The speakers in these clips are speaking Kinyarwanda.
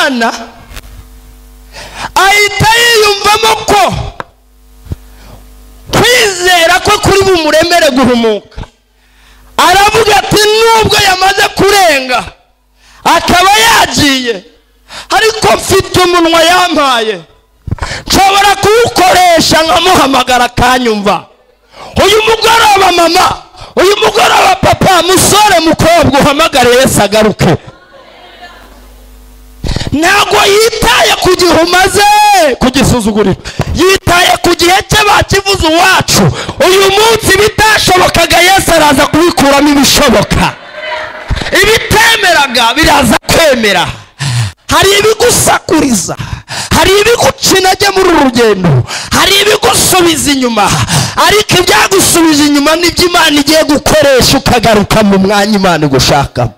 Imana ahita yiyumvamo ko kwizera ko kuri bumuremere guhumuka. Aravuga ati nubwo yamaze kurenga akaba yagiye, ariko mfite umunwa yampaye, nshobora kuwukoresha nkamuhamagara akanyumva. Uyu mugoroba mama, uyu mugoroba papa, musore, mukobwa, uhamagare Yesu agaruke. Ntabwo yitaye ku gihe umaze kugisuzugurira, yitaye ku gihe cye bakivuze uwacu. Uyu munsi bitashobokaga Yesu araza kubikuramo ibishoboka, ibitemeraga biraza kwemera. Hari ibigusakuriza, hari ibiguca intege muri uru rugendo, hari ibigusubiza inyuma, ariko ibyagusubije inyuma nibyo Imana igiye gukoresha ukagaruka mu mwanya Imana igushakamo.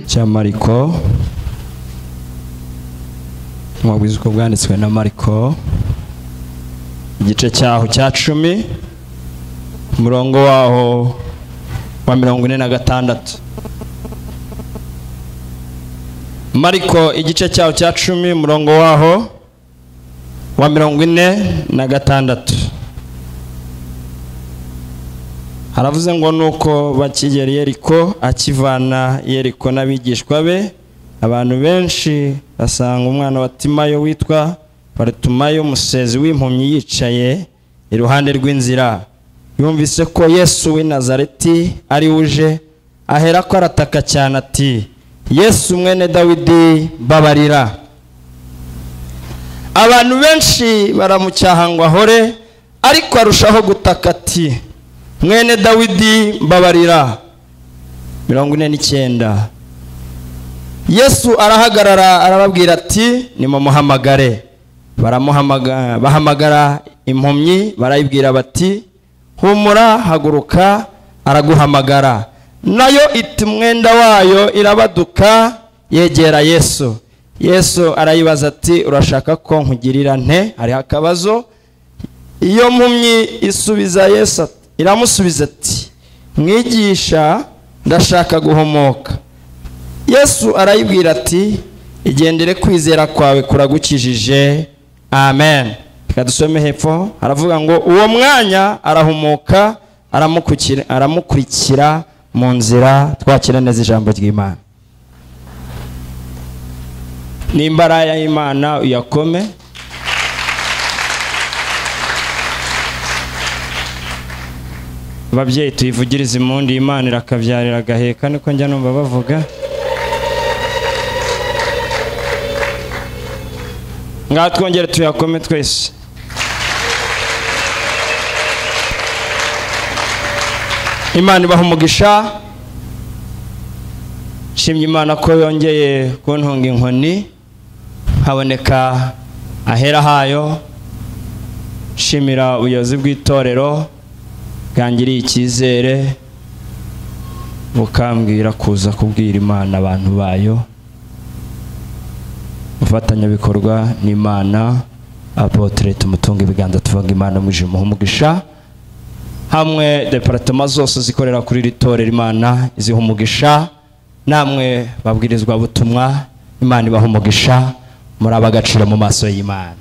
Cya Mariko, umubwiza uko bwanditswe na Mariko, igice cyaho cya 10, umurongo waho wa 46. Mariko igice cyaho cya 10, umurongo waho wa 46. Haravuze ngo nuko bakigera Yeriko, akivana Yeriko n'abigishwa be, abantu benshi basanga umwana wa Timayo witwa Baritumayo, umusezi w'impumyi, yicaye iruhande rw'inzira. Yumvise ko Yesu w'i Nazareti ari uje, ahera ko arataka cyane ati Yesu mwene Dawidi, babarira. Abantu benshi baramucyaha ngo ahore, ariko arushaho gutaka ati mwene Dawidi, mbabarira. 49. Yesu arahagarara arababwira ati nimumuhamagare. Bahamagara impumyi, barayibwira bati humura, haguruka, araguhamagara. Nayo iti umwenda wayo irabaduka, yegera Yesu. Yesu arayibaza ati urashaka ko nkugirira nte? Hari akabazo. Iyo mpumyi isubiza Yesu, iramusubiza ati mwigisha, ndashaka guhomoka. Yesu arayibwira ati igendere, kwizera kwawe kuragukijije. Amen. Reka dusome hepfo. Haravuga ngo uwo mwanya arahumuka, aramukurikira mu nzira. Twakira neza ijambo ry'Imana. Nimbara y'Imana uyakome. Ababyeyi tuyivugirize impundu, Imana irakabyarira agaheka, niko njya numva bavuga. Ngaho twongere tuyakome twese. Imana ibaha umugisha. Nshimye Imana ko yongeye kuntunga inkoni haboneka ahera hayo. Nshimira ubuyobozi bw'itorero bwangiriye icyizere, bukambwira kuza kubwira Imana abantu bayo. Mufatanyabikorwa n'Imana Apotre, tumutunga ibiganza tuvuga Imana muje umugisha. Hamwe departement zose zikorera kuri iri torero, Imana iziha umugisha. Namwe babwirizwa butumwa, Imana ibaha umugisha, muri abagaciro mu maso y'Imana.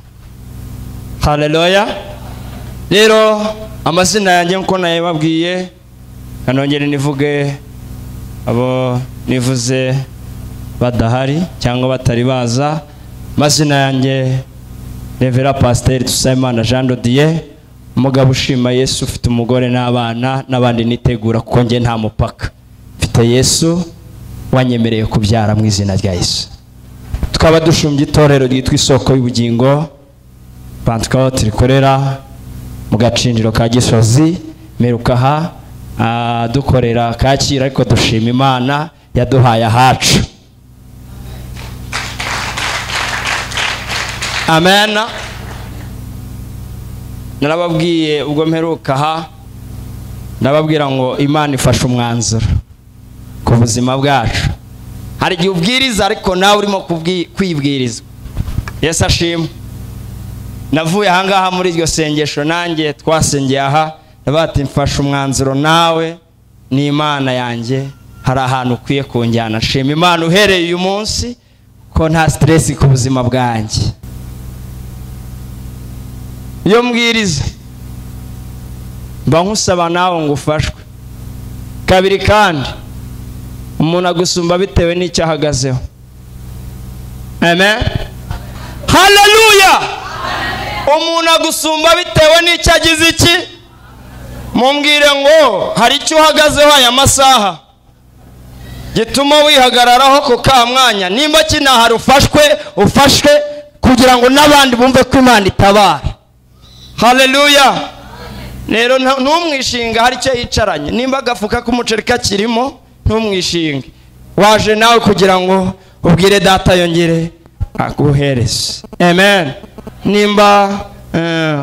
Haleluya. Rero amazina yanjye nko nayababwiye, kanongere nivuge abo nivuze badahari cyangwa batari baza. Amazina yanjye Revera Pasteur Tusabimana Jean Dodier, umugabo ushima Yesu, ufite umugore n'abana n'abandi nitegura, kuko nge nta mupaka mfite. Yesu wanyemereye kubyara mu izina rya Yesu. Tukaba dushumbye itorero ryitwa Isoko y'Ubugingo Pentecote, rikorera mu gacinjiro ka Gisozi, merukaha dukorera Kacyiru, ariko dushima Imana yaduhaye ahacu. Amen. Narababwiye ubwo mperuka aha, nababwira ngo Imana ifashe umwanzuro ku buzima bwacu. Hari igihe ubwiriza ariko nawe urimo kwibwiriza. Yesu ashimwe. Navuye ahangaha muri iryo sengesho nanjye twasengeye aha, ndabati mfashe umwanzuro nawe Ni Imana yanjye, hari ahantu ukwiye kunjyana. Shima Imana uhereye uyu munsi ko nta stress ku buzima bwanjye. Iyo mbwiriza mba nkusaba nawe ngo ufashwe. Kabiri kandi umuntu agusumba bitewe n'icyo ahagazeho. Amen. Haleluya. Umuntu agusumba bitewe n'icyo agize iki? Mumbwire ngo hari icyo uhagazeho aya masaha gituma wihagararaho ku ka mwanya. Nimba kinahari ufashwe, ufashwe kugira ngo n'abandi bumve ko Imana itabara. Haleluya. Rero ntumwishinga hari icyo yicaranye. Nimba agafuka k'umuceri kakirimo ntumwishinge. Waje nawe kugira ngo ubwire data yongere aguhereze. Amen. Nimba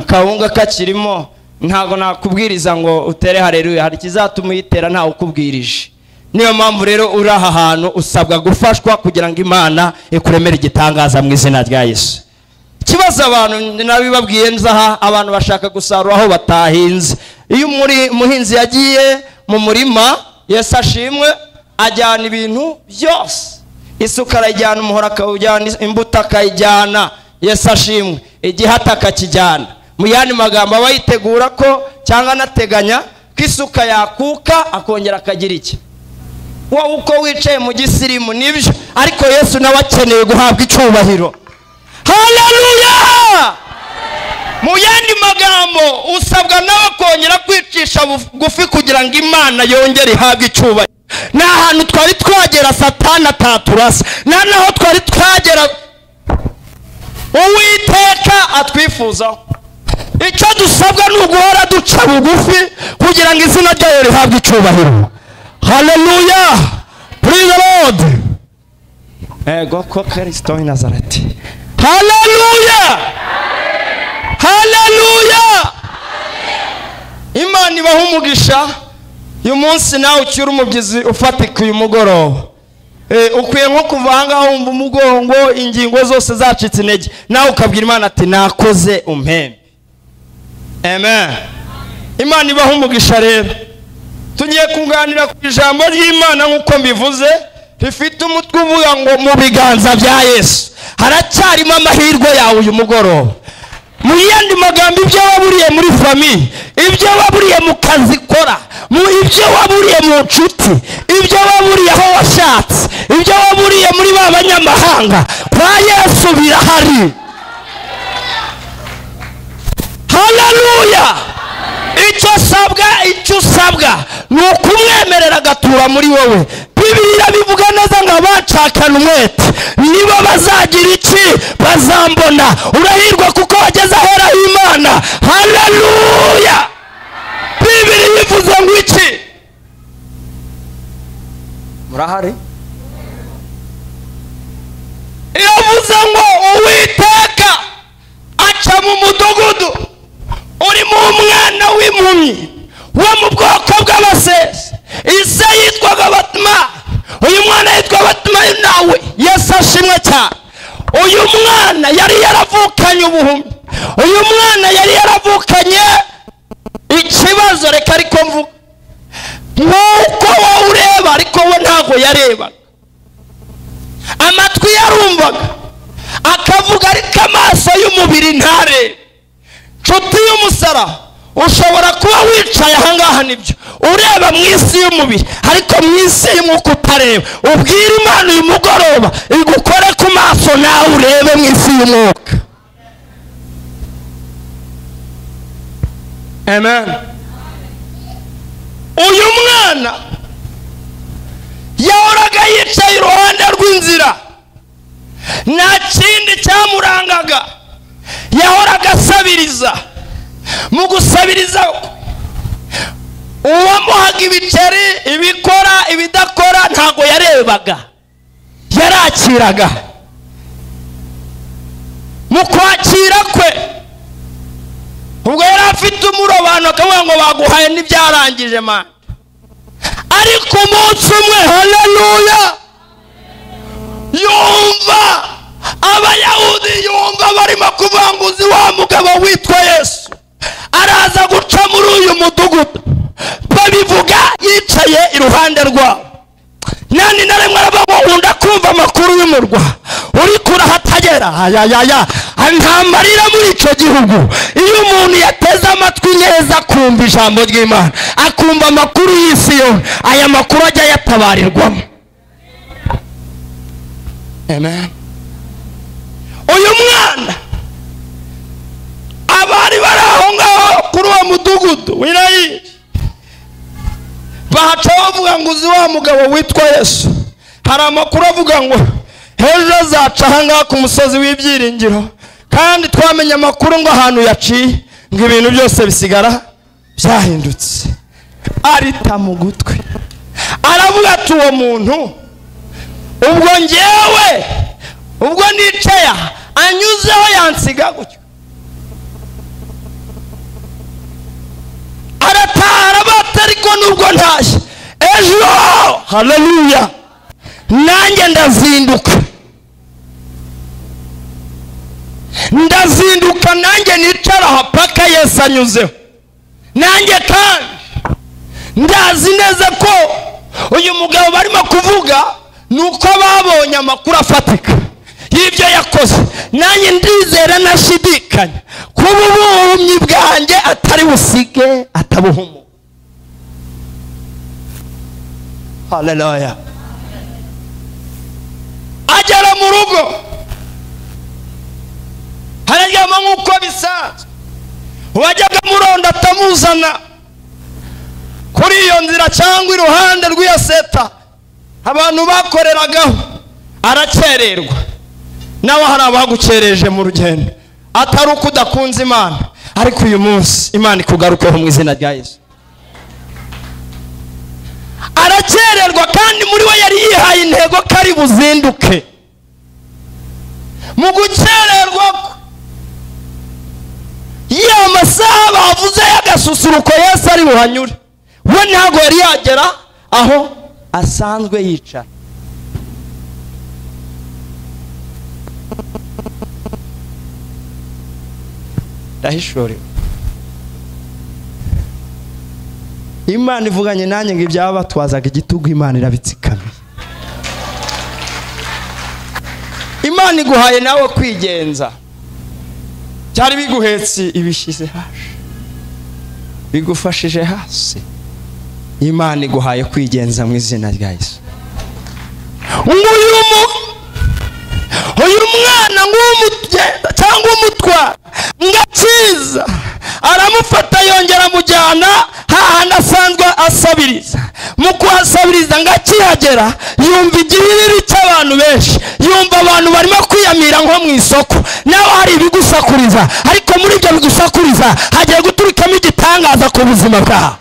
kawunga kakirimo ntago nakubwiriza ngo utere haleluya, hari kizatuma uyitera ntawe ukubwirije. Niyo mpamvu rero uri aha hantu usabwa gufashwa kugira ngo Imana ikuremere igitangaza mu izina rya Yesu. Ikibazo abantu nabibabwiye nzaha, abantu bashaka gusarura aho batahinze. Iyo umuhinzi yagiye mu murima, Yesu ashimwe, ajyana ibintu byose. Isuka arayijyana, umuhoro akawujyana, imbuto akayijyana, Yesu ashimwe, igihata akakijyana. Mu yandi magambo aba yitegura ko cyangwa anateganya ko isuka yakuka akongera akagira iki. Wowe uko wicaye mu gisirimu nibyo, ariko Yesu nawe akeneye guhabwa icyubahiro. Haleluya. Mu yandi magambo usabwa nawe kongera kwicisha bugufi kugira ngo Imana yongere ihabwe icyubahiro. Nta hantu twari twagera Satani ataturasa, nta naho twari twagera Uwiteka atwifuzaho. Icyo dusabwa ni uguhora duca bugufi kugira ngo izina ryayo rihabwe icyubahiro. Haleluya. Praise the Lord. Ego ko Kristo w'i Nazareti. Haleluya. Haleluya. Imana ibaha umugisha. Uyu munsi nawe ucyura umubyizi ufatika uyu mugoroba. Ukwiye nko kuva aha ngaha wumva umugongo, ingingo zose zacitse intege, nawe ukabwira Imana ati nakoze umpembe. Amen. Imana ibaha umugisha. Rero tugiye kuganira ku ijambo ry'Imana nk'uko mbivuze, rifite umutwe uvuga ngo mu biganza bya Yesu haracyarimo amahirwe yawe uyu mugoroba. Mu yandi magambo, ibyo waburiye muri famille, ibyo waburiye mu kazi kora, ibyo waburiye mu nshuti, ibyo waburiye aho washatse, ibyo waburiye muri ba banyamahanga, kwa Yesu birahari. Haleluya. Icyo usabwa ni ukumwemerera agatura muri wowe. Bibiliya bivuga neza ngo abacakana umwete nibo bazagira iki? Bazambona. Urahirwa kuko wageze ahera h'Imana. Haleluya. Bibiliya ivuze ngo iki? Murahari? Iravuze ngo Uwiteka aca mu mudugudu urimo umwana w'impumyi wo mu bwoko bw'Abasesi. Ise yitwaga Batuma. Uyu mwana yitwa Batuma nawe. Yesu ashimwe cyane. Uyu mwana yari yaravukanye ubuhumyi. Uyu mwana yari yaravukanye ikibazo, reka ariko mvuga nk'uko wowe ureba, ariko we ntabwo yarebaga. Amatwi yarumvaga akavuga, ariko amaso y'umubiri ntarebe. Nshuti y'umusaraba, ushobora kuba wicaye aha ngaha nibyo ureba mu isi y'umubiri, ariko mu isi y'umwuka utareba. Ubwire Imana uyu mugoroba igukore ku maso nawe urebe mu isi y'umwuka. Amen. Uyu mwana yahoraga yicaye iruhande rw'inzira, nta kindi cyamurangaga. Yahoraga asabiriza. Mu gusabiriza uwamuhaga ibiceri, ibikora, ibidakora ntago yarebaga, yarakiraga. Mu kwakira kwe ubwo yari afite umurobano akavuga ngo baguhaye n'ibyarangije manda. Ariko umunsi umwe, haleluya, yumva Abayahudi, yumva barimo kuvuga ngo uzi wa mugabo witwa Yesu araza guca muri uyu mudugudu. Babivuga yicaye iruhande rwawe. Nani na rimwe arabakunda kumva amakuru y'umurwa uri kurahatagera. Ayayaya, nta marira muri icyo gihugu. Iyo umuntu yateze amatwi neza akumva ijambo ry'Imana, akumva amakuru y'isi yose, aya makuru ajya yatabarirwamo. Amen. Uyu mwana abari bari aho ngaho kuri uwo mudugudu w'Irayiri bahaca bavuga ngo uzi wa mugabo witwa Yesu. Hari amakuru avuga ngo ejo azaca aha ngaha ku musozi w'ibyiringiro, kandi twamenye amakuru ngo ahantu yaciye ngo ibintu byose bisigara byahindutse. Arita mu gutwi aravuga ati uwo muntu ubwo ngewe ubwo nicaye anyuzeho yansiga gutyo. Aratara batariko nubwo ntashye ejo, haleluya, nanjye ndazinduka, ndazinduka nanjye nicara aha paka Yesu anyuzeho. Nanjye kandi ndazi neza ko uyu mugabo barimo kuvuga nuko babonye amakuru afatika y'ibyo yakoze. Nanjye ndizera nashidikanya kuba ubuhumyi bwanjye atari busige atabuhumu. Haleluya. Agera mu rugo hararyama nk'uko bisanzwe. Uwajyaga muronda atamuzana kuri iyo nzira cyangwa iruhande rw'iyo seta abantu bakoreragaho, arakererwa. Nawe hari abagukereje mu rugendo atari uko udakunze Imana, ariko uyu munsi Imana ikugarukeho mu izina rya Yesu. Arakererwa kandi muri we yari yihaye intego ko ari buzinduke. Mu gukererwa ya masaha bavuze y'agasusuruko Yesu ari buhanyure, we ntabwo yari yagera aho asanzwe yicara. Ndahishuriwe Imana ivuganye nanjye ngo ibyabatwazaga igitugu Imana irabitsikamiye. Imana iguhaye nawe kwigenza. Cyari biguhetse ibishyize hasi, bigufashije hasi. Imana iguhaye kwigenza mu izina rya Yesu. Uyu mwana ng'umugenda cyangwa umutwara ngakiza, aramufata yongera amujyana hahandi asanzwe asabiriza. Mu kuhasabiriza ngakihagera yumva igihiriri cy'abantu benshi, yumva abantu barimo kwiyamira nko mu isoko. Nawe hari ibigusakuriza, ariko muri ibyo bigusakuriza hagiye guturikamo igitangaza ku buzima bwawe.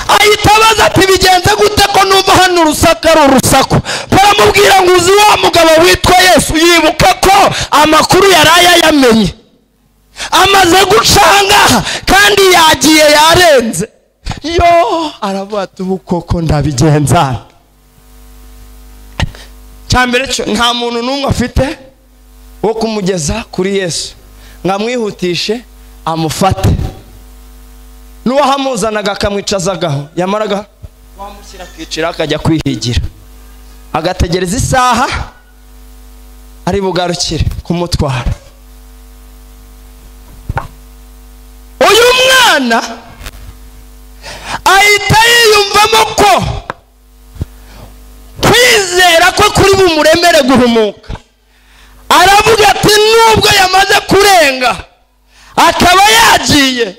Ahita abaza ati bigenze gute ko numva hano urusaku ari urusaku? Baramubwira ngo uzi wa mugabo witwa Yesu. Yibuka ko amakuru yari ayamenye, amaze guca aha ngaha kandi yagiye yarenze. Yo, aravuga ati ubu koko ndabigenza. Cyambere cyo nta muntu n'umwe afite wo kumugeza kuri Yesu ngo amwihutishe amufate. N'uwahamuzanaga akamwicazagaho, yamaraga wamushyira akicira akajya kwihigira, agategereza isaha ari bugarukire kumutwara. Uyu mwana ahita yiyumvamo ko kwizera ko kuri bumuremere guhumuka. Aravuga ati nubwo yamaze kurenga akaba yagiye,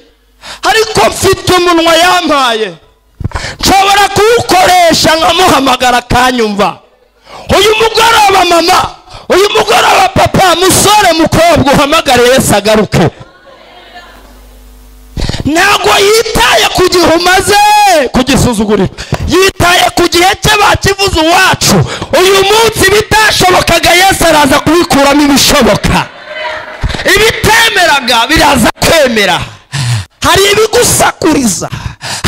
ariko mfite umunwa yampaye, nshobora kuwukoresha nkamuhamagara akanyumva. Uyu mugoroba mama, uyu mugoroba papa, musore mukobwa, uhamagare Yesu agaruke. Ntabwo yitaye ku gihe umaze kugisuzugurira, yitaye ku gihe cye bakivuze uwacu. Uyu munsi bitashobokaga Yesu araza kubikuramo ibishoboka, ibitemeraga biraza kwemera. Hari ibigusakuriza,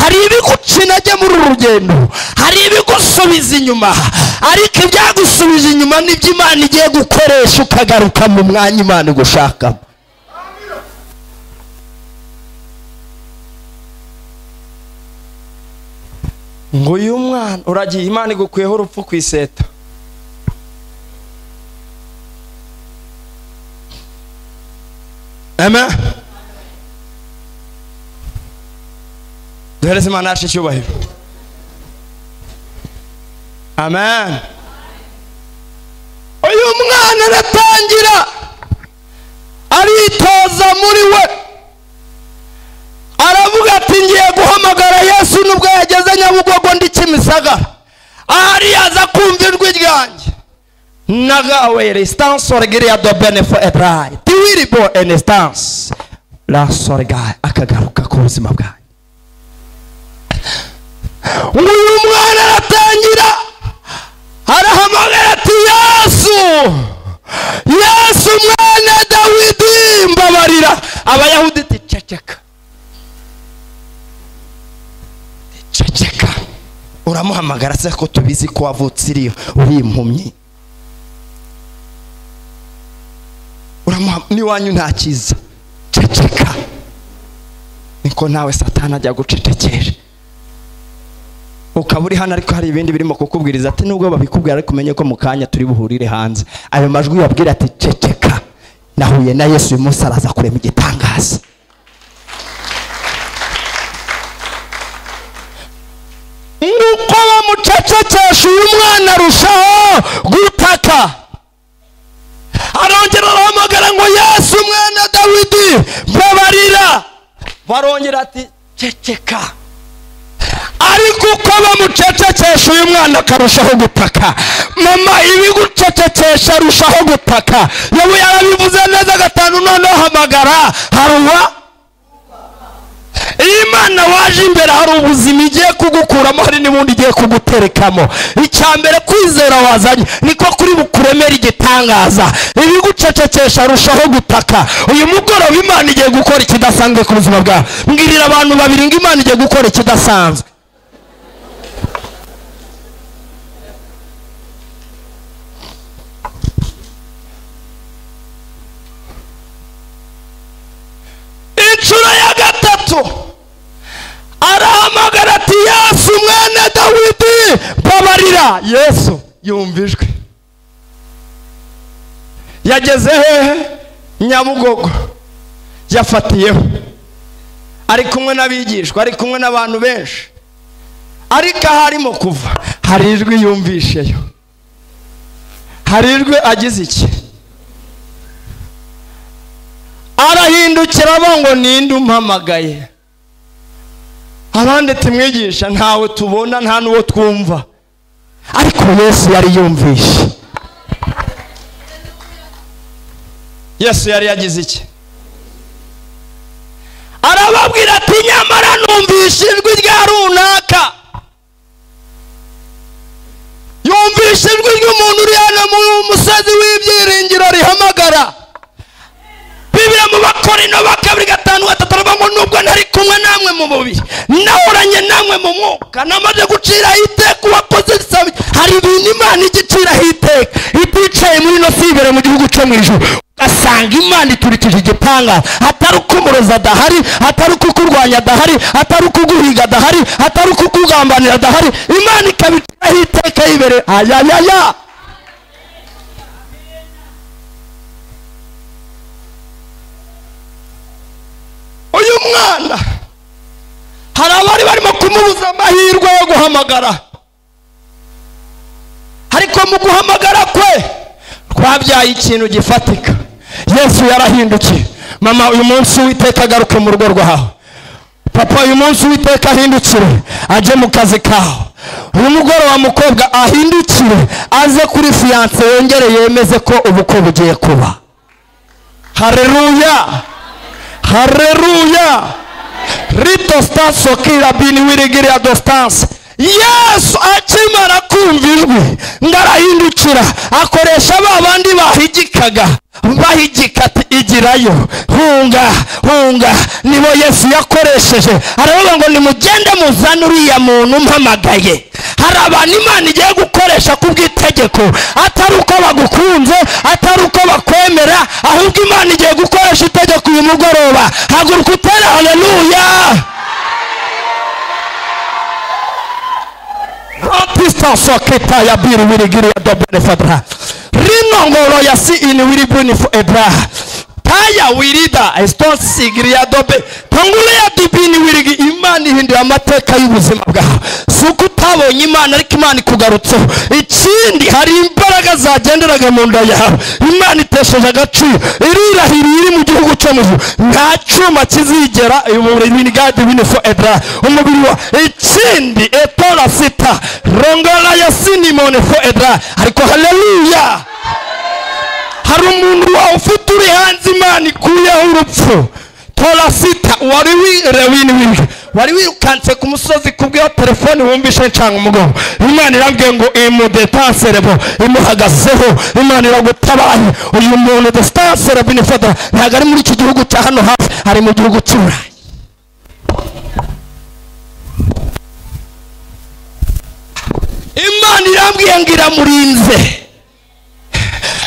hari ibiguca intege muri uru rugendo, hari ibigusubiza inyuma, ariko ibyagusubije inyuma nibyo Imana igiye gukoresha ukagaruka mu mwanya Imana igushakamo. Ngo uyu mwana uragiye, Imana igukuyeho urupfu ku iseta. Amen. Duhereze Imana yacu icyubahiro. Amen. Uyu mwana aratangira aritoza muri we, aravuga ati ngiye guhamagara Yesu nubwo yageze Nyabugogo ndi Kimisagara, ahari yaza kumva ijwi ryanjye. Nagawe restance orgeria do benefo ebrai tiwiribo enestance la sorga, akagaruka ku buzima bwanjye. Uyu mwana aratangira arahamagara ati Yesu, Yesu mwana Dawidi mbabarira. Abayahudi ati ceceka, ceceka, uramuhamagara se ko tubizi ko wavutse iriyo uri impumyi, niwanyu nta cyiza, ceceka. Niko nawe Satani ajya gucecekera. Ukaba uri hano ariko hari ibindi birimo kukubwiriza ati nubwo babikubwira ariko umenye ko mu kanya turi buhurire hanze. Ayo majwi yabwira ati ceceka, nahuye na Yesu uyu munsi araza kurema igitangaza. Nuko bamucecekesha uyu mwana arushaho gutaka. Arongera arahamagara ngo Yesu mwana Dawidi mbabarira. Barongera ati ceceka. Ariko uko bamucecekesha uyu mwana akarushaho gutaka. Mama, ibigucecekesha arushaho gutaka. Yewe yarabivuze neza gatanu, noneho hamagara haruwa. Imana waje imbere hari ubuzima igiye kugukuramo, hari n'ubundi igiye kuguterekamo. Icya mbere kwizera wazanye niko kuri bukuremera igitangaza. Ibigucecekesha arushaho gutaka. Uyu mugoroba Imana igiye gukora ikidasanzwe ku buzima bwawe. Mbwirira abantu babiri ngo Imana igiye gukora ikidasanzwe. Inshuro ya gatatu arahamagara ati Yesu mwana Dawidi mbabarira. Yesu yumva ijwi. Yageze hehe? Nyabugogo. Yafatiyeho, ari kumwe n'abigishwa, ari kumwe n'abantu benshi, ariko aho arimo kuva hari ijwi yumvisheyo, hari ijwi agize iki, arahindukira abo ngo ninde umpamagaye? Abandi timwigisha ntawe tubona nta n'uwo twumva, ariko Yesu yari yumvishe. Yesu yari yagize iki? Arababwira ati nyamara numvishe ijwi rya runaka. Yumvishe ijwi ry'umuntu uri hano mu musozi w'ibyiringiro rihamagara. Bibiri mu Bakorinto ba kabiri 5:3 ngo nubwo ntari kumwe namwe mu mubiri, nahoranye namwe mu mwuka, namaze guciraho iteka uwakoze isabye. Hari ibintu Imana igiciraho iteka iticaye muri ino si ibere mu gihugu cyo mu ijuru. Ugasanga Imana iturikije igitangaza, atari uko umurozi adahari, atari uko ukurwanya adahari, atari uko uguhiga adahari, atari uko ukugambanira adahari, Imana ikabiciraho iteka yibere. Ayayaya. Uyu mwana hari abari barimo kumubuza amahirwe yo guhamagara, ariko mu guhamagara kwe twabyaye ikintu gifatika. Yesu yarahindukiye. Mama, uyu munsi Uwiteka agaruke mu rugo rwawe. Papa, uyu munsi Uwiteka ahindukire aje mu kazi kawe. Uyu mugoroba mukobwa ahindukire aze kuri fiance yongere yemeze ko ubukwe bugiye kuba. Haleluya, haleluya. Rito stanso kira bini wirigiria dostance. Yesu akimara kumva ijwi ngarahindukira akoresha ba bandi bahigikaga, bahigika ati igirayo, hunga hunga. Nibo Yesu yakoresheje, aravuga ngo nimugende muzane uriya muntu mpamagaye. Hari abantu Imana igiye gukoresha kubw'itegeko, atari uko bagukunze, atari uko bakwemera, ahubwo Imana igiye gukoresha itegeko uyu mugoroba. Haguruka utere haleluya. Distance keta ya biri wirigiri ya dobene fadra rinongoro ya si ini wiribuni fo ebra taya wirida estonsi ya dobe tangule ya dibini wirigi. Imana ihindura amateka y'ubuzima bwawe. Suko utabonye Imana ariko Imana ikugarutseho. Ikindi hari imbaraga zagenderaga mu nda yawe Imana itesheje agaciro, irirahiriye iri mu gihugu cyo mu ijuru, nta cyuma kizigera umubiri wa. Ikindi etora sita rongola ya sinimone fo edra. Ariko haleluya, hari umuntu wawe ufite uri hanze Imana ikuyeho urupfu. Tora sita wari wirewini wari wirukanse ku musozi kubw'iyo telefone wumvishe ncanga umugongo. Imana irambwiye ngo imudetanserebo imuhagazeho. Imana iragutabaye. Uyu muntu destanserebo inifata ntabwo ari muri iki gihugu cya hano hafi, ari mu gihugu cy'Uburayi. Imana irambwiye ngo iramurinze.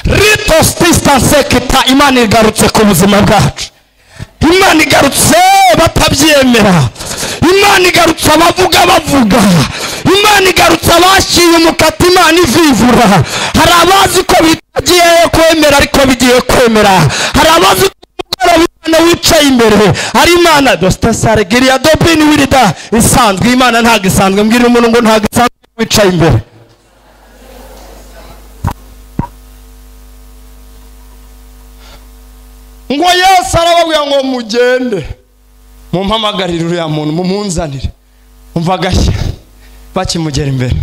Ritos distance kita. Imana igarutse ku buzima bwacu. Imana igarutse batabyemera. Imana igarutse abavuga bavuga. Imana igarutse abashiye umukati. Imana ivivura. Hari abazi ko bitagiye kwemera ariko bigiye kwemera. Hari abazi ko Imana wicaye imbere ari Imana dostasare giria dobini wirida isanzwe. Imana ntago isanzwe. Mbwira umuntu ngo ntago isanzwe wicaye imbere. Ngo Yesu arababwira ngo mugende mumpamagarire uriya muntu mumunzanire. Umva gashya bakimugera imbere.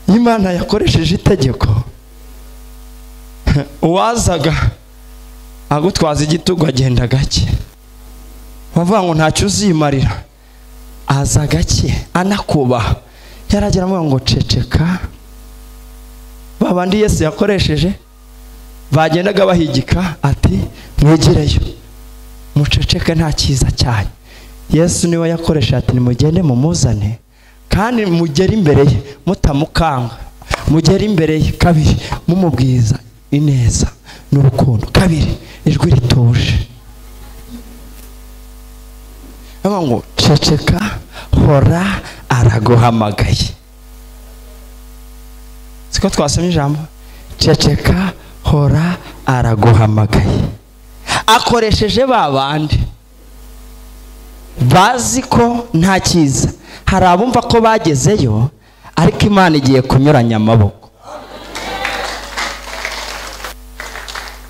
Imana yakoresheje itegeko. Uwazaga agutwaza igitugu agenda gake, bavuga ngo ntacyo uzimarira, aza gake anakubaha. Yaragera amuvuga ngo ceceka. Babandi Yesu yakoresheje bagendaga bahigika ati mwegereyo muceceke nta cyiza cyanyu. Yesu niwe yakoresha ati nimugende mumuzane kandi mugere imbere ye mutamukanga, mugere imbere ye kabiri mumubwiza ineza n'urukundo, kabiri ijwi rituje. Avuga ngo ceceka hora araguhamagaye. Siko twasomye ijambo ceceka hora araguhamagaye. Akoresheje babandi bazi ko nta cyiza. Hari abumva ko bagezeyo ariko Imana igiye kunyuranya amaboko.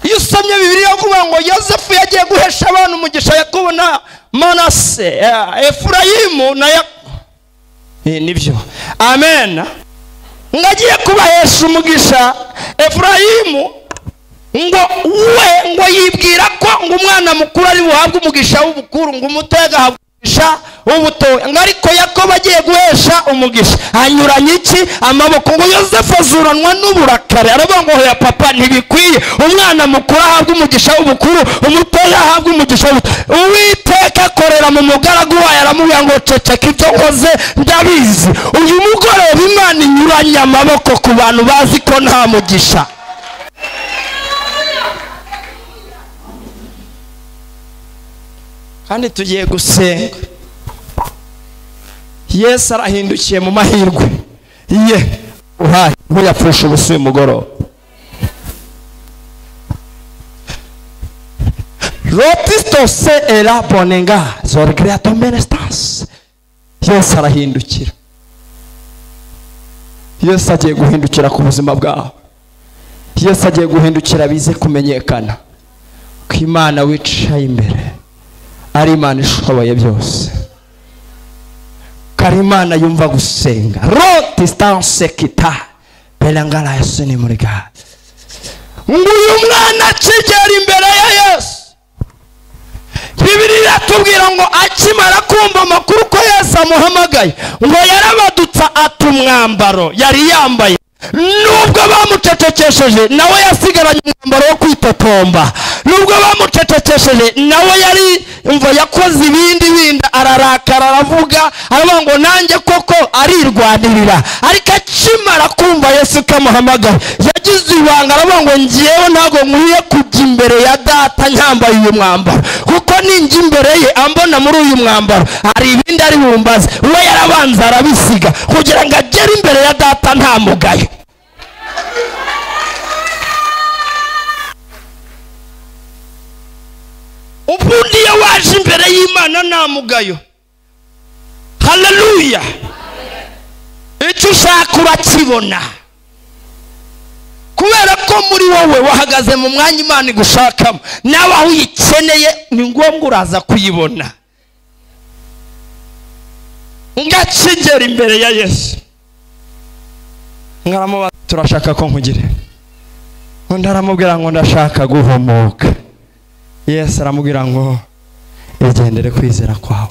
Iyo usomye Bibiliya kuvuga ngo Yosefu yagiye guhesha abantu umugisha Yakobo na Manase, Efurayimu na nibyo. Amen. Ngagiye kubahesha umugisha Efurayimu ngo we ngo yibwira ko ngo umwana mukuru ari buhabwe umugisha w'ubukuru, ngo umutoya agahabwa umugisha w'ubutoya. Ngo ariko Yakobo agiye guhesha umugisha anyuranye iki amaboko. Ngo Yosefu azuranwa n'uburakari aravuga ngo hoya papa ntibikwiye, umwana mukuru ahabwe umugisha w'ubukuru, umutoya ahabwe umugisha w'ubuto. Uwiteka akorera mu mugaragu wayo aramubwira ngo ceceka ibyo nkoze ndabizi. Uyu mugoroba Imana inyuranye amaboko ku bantu bazi ko nta mugisha. Kandi tugiye gusenga. Yesu arahindukiye mu mahirwe ye uhaye ntuyapfusha ubusa uyu mugoroba. Rotistose era bonenga zorgreato menestans. Yesu arahindukira. Yesu agiye guhindukira ku buzima bwawe. Yesu agiye guhindukira bize kumenyekana ko Imana wicaye imbere ari Imana ishoboye byose, kari Imana yumva gusenga. Rotistance kita belangala Yesu ni muri ga. Nguyu mwana akigera imbere ya Yesu, Bibiliya iratubwira ngo akimara kumva amakuru ko Yesu amuhamagaye, ngo yarabadutsa atumwambaro yari yambaye. Nubwo bamucecekesheje nawe yasigaranye umwambaro wo kwitotomba. Nubwo bamucecekesheje nawe yari umva yakoze ibindi bindi, ararakara aravuga aravuga ngo nanjye koko arirwanirira. Ariko akimara kumva Yesu kamuhamagaye yagize ibanga aravuga ngo ngiyewe ntabwo nkwiye kujya imbere ya data nyambaye uyu mwambaro, kuko Ninjya imbere ye ambona muri uyu mwambaro hari ibindi ari bumbaze. We yarabanza arabisiga kugira ngo agere imbere ya data nta mugayo. Ubundi iyo waje imbere y'Imana nta mugayo, haleluya, icyo ushaka urakibona, kubera ko muri wowe wahagaze mu mwanya Imana igushakamo. Nawe aho uyikeneye ni ngombwa uraza kuyibona. Ngakigera imbere ya Yesu, ngaramubaza turashaka ko nkugire. Undi aramubwira ngo ndashaka guhumuka. Yesu aramubwira ngo igendere, kwizera kwawe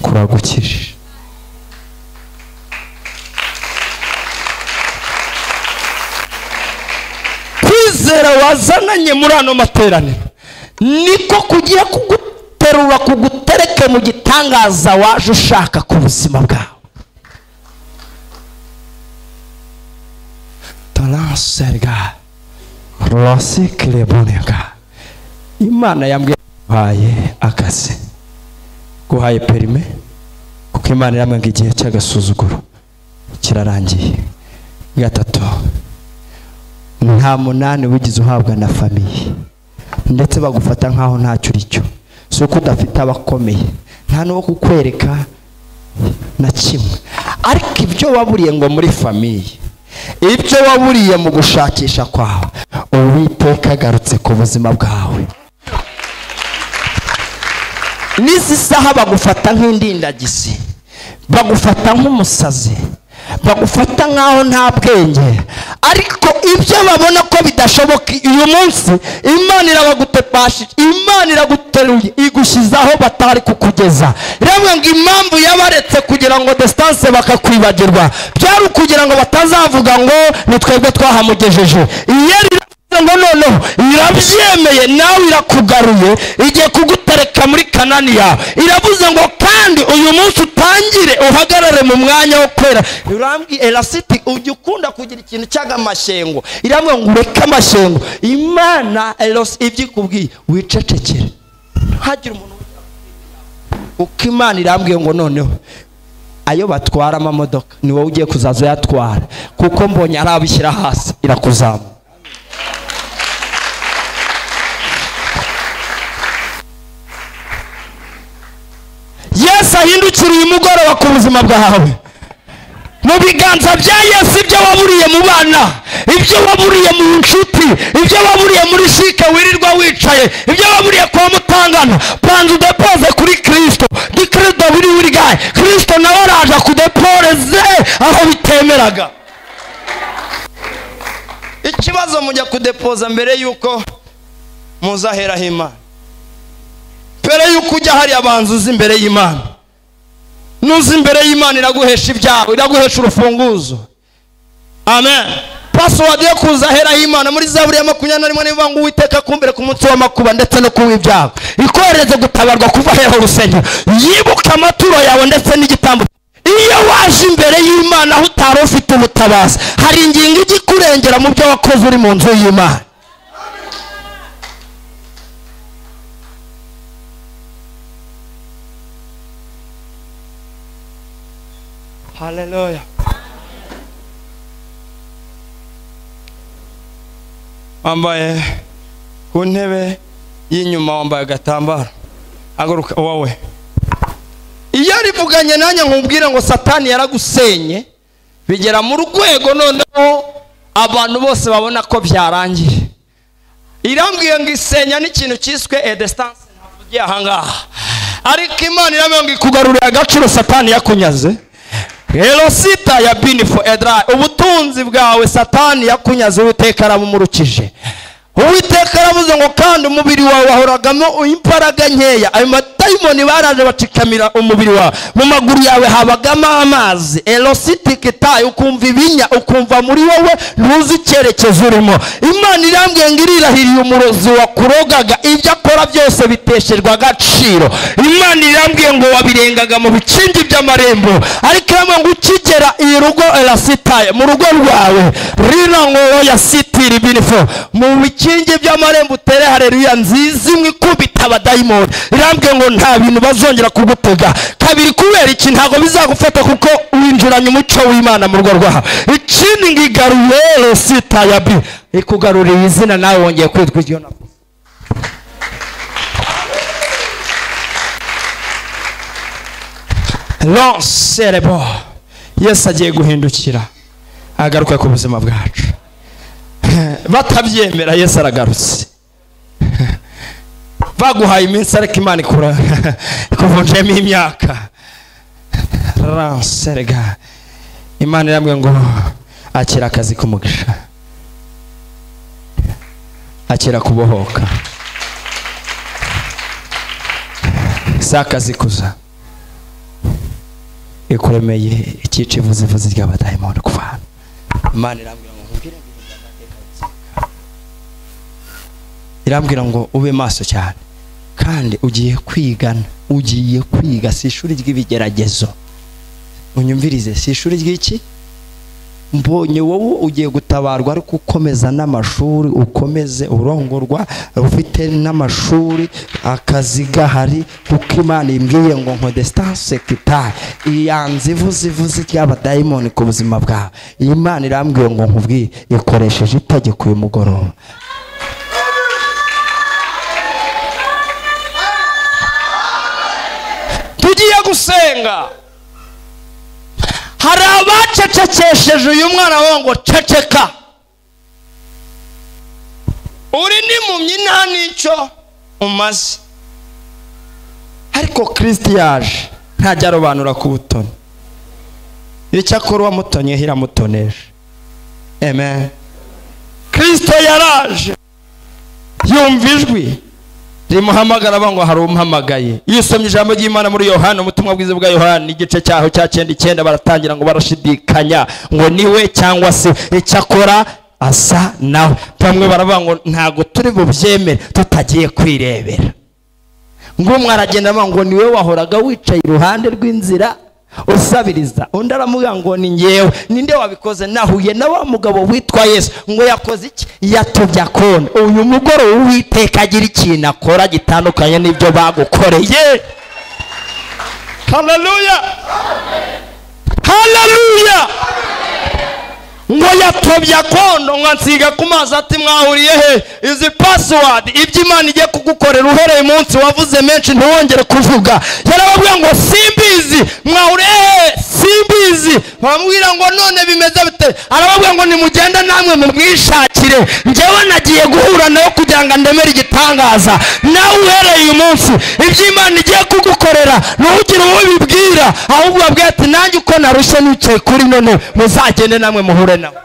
kuragukijije. Kwizera wazananye muri ano materaniro niko kugiye kuguterura kugutereke mu gitangaza waje ushaka ku buzima bwawe. Talanserga rosikilebonega. Imana yambwiye guhaye akazi, guhaye perime, kuko Imana yambwiye igihe cy'agasuzuguro kirarangiye. Gatatu, nta munani wigize uhabwa na famiye, ndetse bagufata nkaho ntacyo uricyo. Si uko udafite abakomeye, nta n'uwo kukwereka na kimwe, ariko ibyo waburiye ngo muri famiye, ibyo waburiye mu gushakisha kwawe, Uwiteka agarutse ku buzima bwawe. N'izi saha bagufata nk'indindagizi, bagufata nk'umusazi, bagufata nkaho nta bwenge, ariko ibyo babona ko bidashoboka uyu munsi Imana irabagutepashije, Imana iraguteruye, igushyizaho batari kukugeza. Rero ngo impamvu yabaretse kugira ngo distance bakakwibagirwa, byari kugira ngo batazavuga ngo ni twebwe twahamugejeje. Iyo ngo noneho irabyemeye, nawe irakugaruye, igiye kugutereka muri Kanani yawe. Iravuze ngo kandi uyu munsi utangire uhagarare mu mwanya wo kwera. Irambwiye Elasiti, ujya ukunda kugira ikintu cy'amashyengo. Irambwiye ngo ureke amashyengo. Imana Elos ibyo ikubwiye wicecekere, ntihagire umuntu. Uko Imana irambwiye ngo noneho ayo batwara amamodoka ni wowe ugiye kuzaza uyatwara, kuko mbonye arabishyira hasi, irakuzamura. Yesu ahindukira uyu mugoroba ku buzima bwawe. Mu biganza bya Yesu ibyo waburiye mu bana, ibyo waburiye mu nshuti, ibyo waburiye muri shike wirirwa wicaye, ibyo waburiye kwa mutangana, banza udepoze kuri Kristo. Di Kristo biri buri gahe, Kristo nawe araje akudeporeze aho bitemeraga. Ikibazo mujya kudepoza mbere yuko muzaheraho Imana, mbere yuko ujya hari abanza uzi imbere y'Imana. Nuzi imbere y'Imana iraguhesha ibyawe, iraguhesha urufunguzo. Amen. Password yo kuza hera y'Imana muri Zaburi ya 21 nivuga ngo Uwiteka kumbere ku munsi w'amakuba ndetse no kuba ibyago, ikohereze gutabarwa kuva heho urusengero, yibuka amaturo yawe ndetse n'igitambo. Iyo waje imbere y'Imana aho utari ufite ubutabazi, hari ingingo ijya ikurengera mu byo wakoze uri mu nzu y'Imana. Haleluya. Wambaye ku ntebe y'inyuma, wambaye agatambaro, haguruka wowe. Iyo arivuganye nanjye nkubwira ngo Satani yaragusenye, bigera mu rwego noneho abantu bose babona ko byarangiye. Irambwiye ngo isenya n'ikintu cyiswe a distance, ntavugiye aha ngaha, ariko Imana irambwiye ngo ikugarurire agaciro Satani yakunyaze. Elosita ya binifo edra, ubutunzi bwawe Satani yakunyaze, Uwiteka arabumurukije. Uwiteka aravuze ngo kandi umubiri wawe wahoragamo imbaraga nkeya, ayo Abadayimoni baraje bacikamira umubiri wawe, mu maguru yawe habagamo amazi elositikitayi, ukumva ibinya, ukumva muri wowe ntuzi icyerekezo urimo. Imana irambwiye ngo irirahiriye umurozi wakurogaga, ibyo akora byose bitesherwa agaciro. Imana irambwiye ngo wabirengaga mu bikingi by'amarembo, ariko irambwiye ngo ukigera iyi rugo elasitaye mu rugo rwawe rino ngo ya sitiri binifo mu bikingi by'amarembo utere haleluya nziza imwe ikubita abadayimoni. Irambwiye ngo nta bintu bazongera kugutega kabiri. Kubera iki? Ntabwo bizagufata kuko winjiranye umucyo w'Imana mu rugo rwawe. Ikindi ngo igaruye resita ya bi ikugaruriye izina, nawe wongeye kwitwa iryo navuze. Lancerebo Yesu agiye guhindukira agaruka ku buzima bwacu. Batabyemera Yesu aragarutse. Baguhaye iminsi ariko Imana ikura ikuvunjemo imyaka. Ranserega Imana irambwiye ngo akira akazi k'umugisha, akira kubohoka, si akazi kuza ikuremeye ikica ivuzivuzi ry'abadayimoni kuva. Imana irambwira ngo nkubwire, irambwira ngo ube maso cyane kandi ugiye kwigana, ugiye kwiga. Si ishuri ry'ibigeragezo, unyumvirize, si ishuri ry'iki. Mbonye wowe ugiye gutabarwa ariko ukomeza n'amashuri, ukomeze urongorwa ufite n'amashuri, akazi gahari, kuko Imana imbwiye ngo nko distance kitari iyanze ivuze ry'abadayimoni ku buzima bwawe. Imana irambwiye ngo nkubwiye ikoresheje itegeko uyu mugoroba. Tugiye gusenga. Hari abacecekesheje uyu mwana wabo ngo ceceka, uri n'impumyi nta n'icyo umaze. Ariko Kristo yaje ntajya arobanura ku butoni, icyakora uwamutonye iramutonesha. Amen. Kristo yaraje yumva ijwi rimuhamagara ngo hari umuhamagaye. Yisomye ijambo ry'Imana muri Yohana, ubutumwa bwiza bwa Yohana igice cyaho cya 99, baratangira ngo barashidikanya ngo niwe cyangwa se icyakora asa nawe. Bamwe baravuga ngo ntago turi bubyemere tutagiye kwirebera. Ngo umwe aragenda avuga ngo niwe wahoraga wicaye iruhande rw'inzira usabiriza, undi aramubwira ngo ni ngewe. Ninde wabikoze? Nahuye na wa mugabo witwa Yesu. Ngo yakoze iki? Yatobye akona. Uyu mugoroba Uwiteka agira ikintu akora gitandukanye n'ibyo bagukoreye. Haleluya, haleluya. Ngo yatobye akondo ngo ansiga ku mazi ati mwahuriye he? Izi password ibyo Imana igiye kugukorera uhereye umunsi wavuze menshi ntiwongere kuvuga. Yarababwiye ngo simbizi, mwahuriye he? Simbizi. Bamubwira ngo none bimeze bite? Arababwira ngo nimugenda namwe mumwishakire, njyewe nagiye guhura nawe kugira ngo ndemere igitangaza. Nawe uhereye uyu munsi ibyo Imana igiye kugukorera ntugire uwo ubibwira, ahubwo ubabwire ati nanjye uko narushye nicaye kuri none muzagende namwe muhure nawe.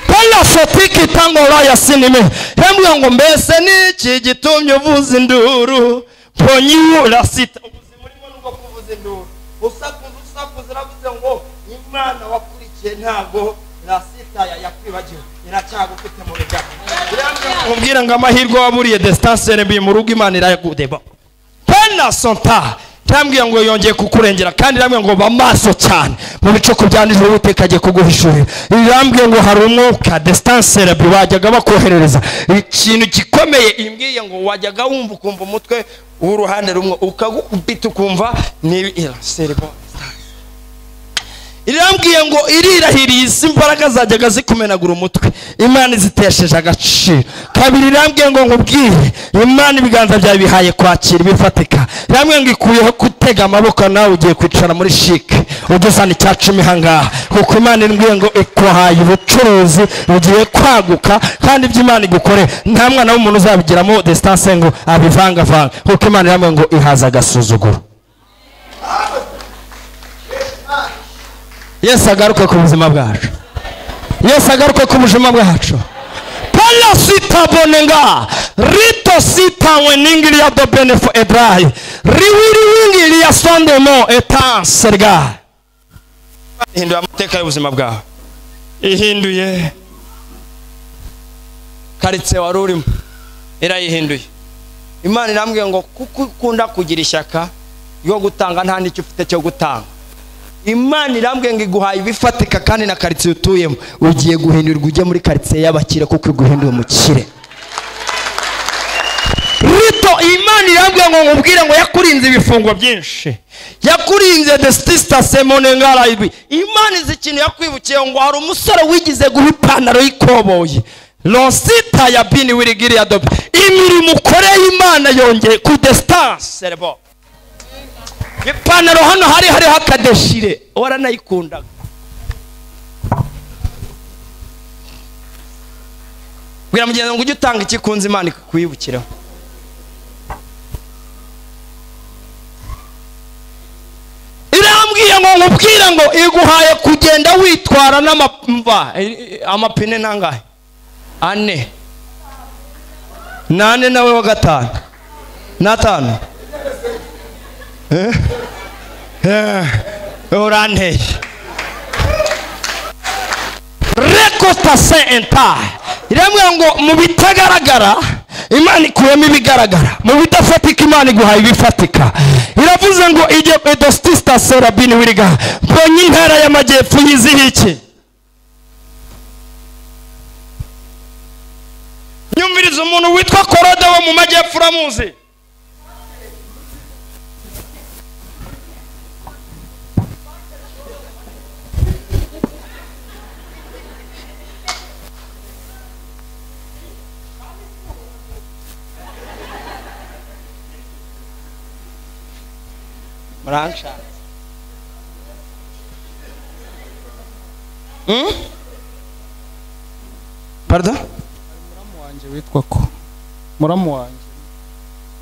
Pala sotiki tango raya sinime. Yambwiye ngo mbese niki gitumye uvuza induru mbonye urasita. Ubuzima urimo nubwo kuvuza induru usakuza usakuza, iravuze ngo Imana wakurikiye ntabwo rasita yakwibagiwe, iracyagufite mu biganza. Nkubwira ngo amahirwe waburiye distance mbi mu rugo Imana irayagudeba. Pena sonta irambwiye ngo yongeye kukurengera, kandi irambwiye ngo ba maso cyane mu bicuku bya nijoro Uwiteka agiye kuguhishurira. Irambwiye ngo hari umwuka distance rabi wajyaga bakoherereza ikintu gikomeye. Imbwiye ngo wajyaga wumva ukumva umutwe w'uruhande rumwe ukagukubita ukumva ni serebo. Irambwiye ngo irirahiriye isi imbaraga zajyaga zikumenagura umutwe, Imana izitesheje agaciro. Kabiri irambwiye ngo nkubwire Imana ibiganza byawe bihaye kwakira ibifatika. Irambwiye ngo ikuyeho gutega amaboko, nawe ugiye kwicara muri shike ugezana icya 10 hangaha, kuko Imana imbwiye ngo ikuhaye ubucuruzi bugiye kwaguka, kandi ibyo Imana igukore nta mwana w'umuntu uzabigiramo distance ngo abivangavanga, kuko Imana irambwiye ngo ihaza agasuzuguro. Yesu agaruke ku buzima bwacu. Yesu agaruke ku buzima bwacu. Tala sita bonenga rito sita weningilia do benefo edrai riwiri wingilia sondemo etan serga. Ihinduye amateka y'ubuzima bwawe, ihinduye karitse wari urimo, irayihinduye. Imana irambwiye ngo kuko ukunda kugira ishyaka ryo gutanga nta n'icyo ufite cyo gutanga. Imana irambwiye ngo iguhaye ibifatika kandi na karitsiye utuyemo ugiye guhindurirwa ujye muri karitsiye y'abakire kuko iguhinduye umukire. Rito Imana irambwiye ngo nkubwire ngo yakurinze ibifungo byinshi, yakurinze desitista semonengara ibi. Imana izi ikintu yakwibukiye ngo hari umusore wigize guha ipantaro y'ikoboyi lonsita ya bini wirigiriya dobe. Imirimo ukoreye Imana yongeye ku distance rebo. Ipantaro hano hari hariho akadeshire waranayikundaga. Bwira mugenzi ngo ujye utanga ikikunze Imana ikakwibukiraho. Irambwiye ngo nkubwire ngo iguhaye kugenda witwara n'amapimva amapine nangahe ane nane nawe wa gatanu n'atanu uranteye rekota se enta. Irambwira ngo mu bitagaragara Imana ikuyemo ibigaragara, mu bidafatika Imana iguhaye ibifatika. Iravuze ngo ijye edostista serabini wiriga mbonye intara y'amajyepfo yizihi iki. Nyumviriza umuntu witwa Korode wo mu majyepfo uramuzi. Muranshatse. Pardon? Muramu wanjye witwa ko. Muramu wanjye.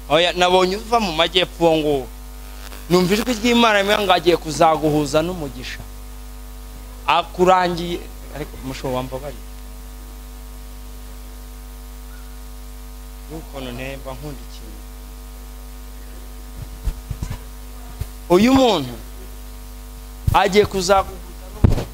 Oya nabonye uva mu majyepfo ngo numva ijwi ry'Imana rimwe ngo agiye kuzaguhuza n'umugisha. Akurangiye ariko musho wambabari. Nukono ntemba nkunda ikintu. Uyu muntu agiye kuzaguhuza n'umuntu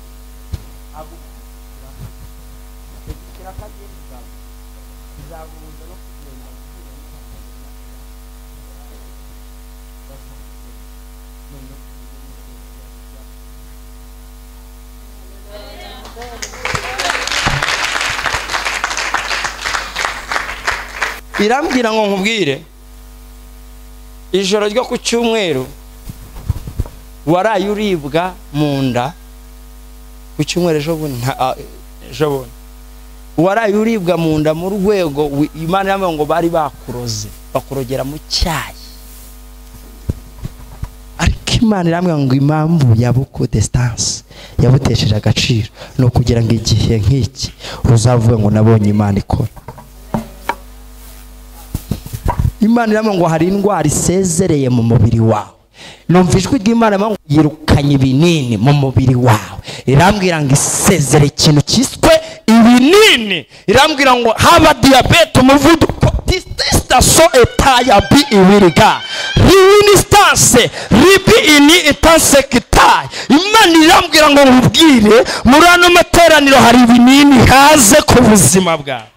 Irambwira ngo nkubwire ijoro ryo ku cyumweru waraye uribwa mu nda ku cyumweru ejo bundi waraye uribwa mu nda mu rwego Imana yamwe ngo bari bakuroze bakurogera mu cyayi. Ariko Imana iramwe ngo impamvu yabuko distance yabutesheje agaciro no kugira ngo igihe nk'iki uzavuga ngo nabonye Imana ikora. Imana iramwe ngo hari indwara isezereye mu mubiri wawe. Numva ijwi ry'Imana ngo yirukanye ibinini mu mubiri wawe. Irambwira ngo isezere ikintu cyiswe ibinini. Irambwira ngo haba diabete, umuvuduko, tista so etaya bi ibiriga riwinstance ribi ini itansekitai. Imana irambwira ngo nkubwire muri ano materaniro hari ibinini haze ku buzima bwawe.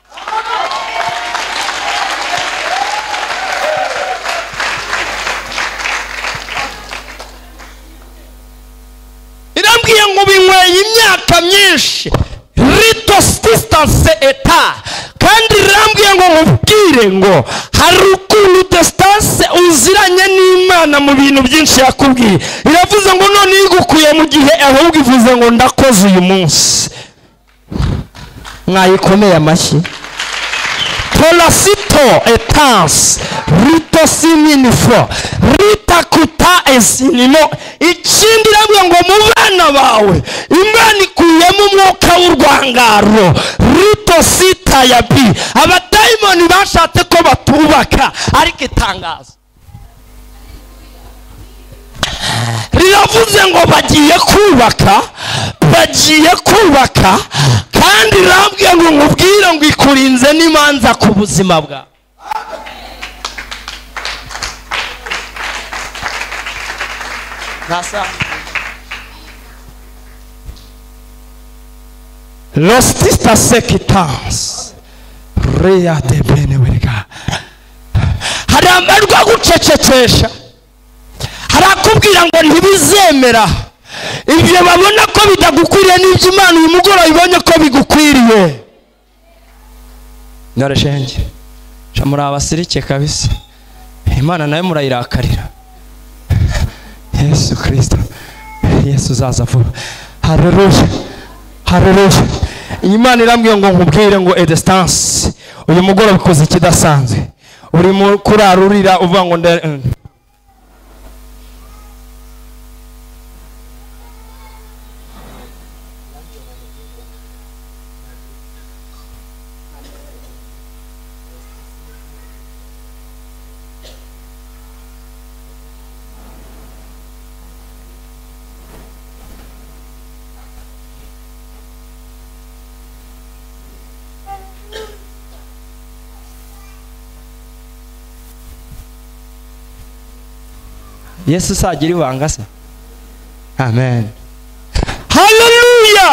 Irambwiye ngo binyweye imyaka myinshi rito distance eta, kandi irambwiye ngo nkubwire ngo hari ukuntu distance uziranye n'Imana mu bintu byinshi yakubwiye. Iravuze ngo none igukuye mu gihe ahubwo ivuze ngo ndakoze uyu munsi. Mwayikomeye amashyi. Tolasito etans rito siminifo rita kuta esinimo. Ikindi irambwira ngo mu bana bawe Imana ikuyemo umwuka w'urwangaro rito sita ya bi. Abadayimoni bashatse ko batubaka ariko itangazo Riravuze ngo bagiye kubaka, bagiye kubaka, kandi rambwiye ngo nkubwire ngo ikurinze n'imanza ku buzima bwawe. Lostista sekitans rea de benewega. Hari amajwi agucecekesha, harakubwira ngo ntibizemera ibyo babona ko bitagukwiriye, n'ibyo Imana uyu mugoroba ibonye ko bigukwiriye. None shenge muri abasirike kabisa, Imana nayo murayirakarira. Yesu Kristo, Yesu uzaza vuba. Haleluya, haleluya. Imana irambwiye ngo nkubwire ngo edistance uyu mugoroba ikoze ikidasanzwe. Urimo kurarurira uvuga ngo Yesu sagira ibanga se. Amen. Haleluya.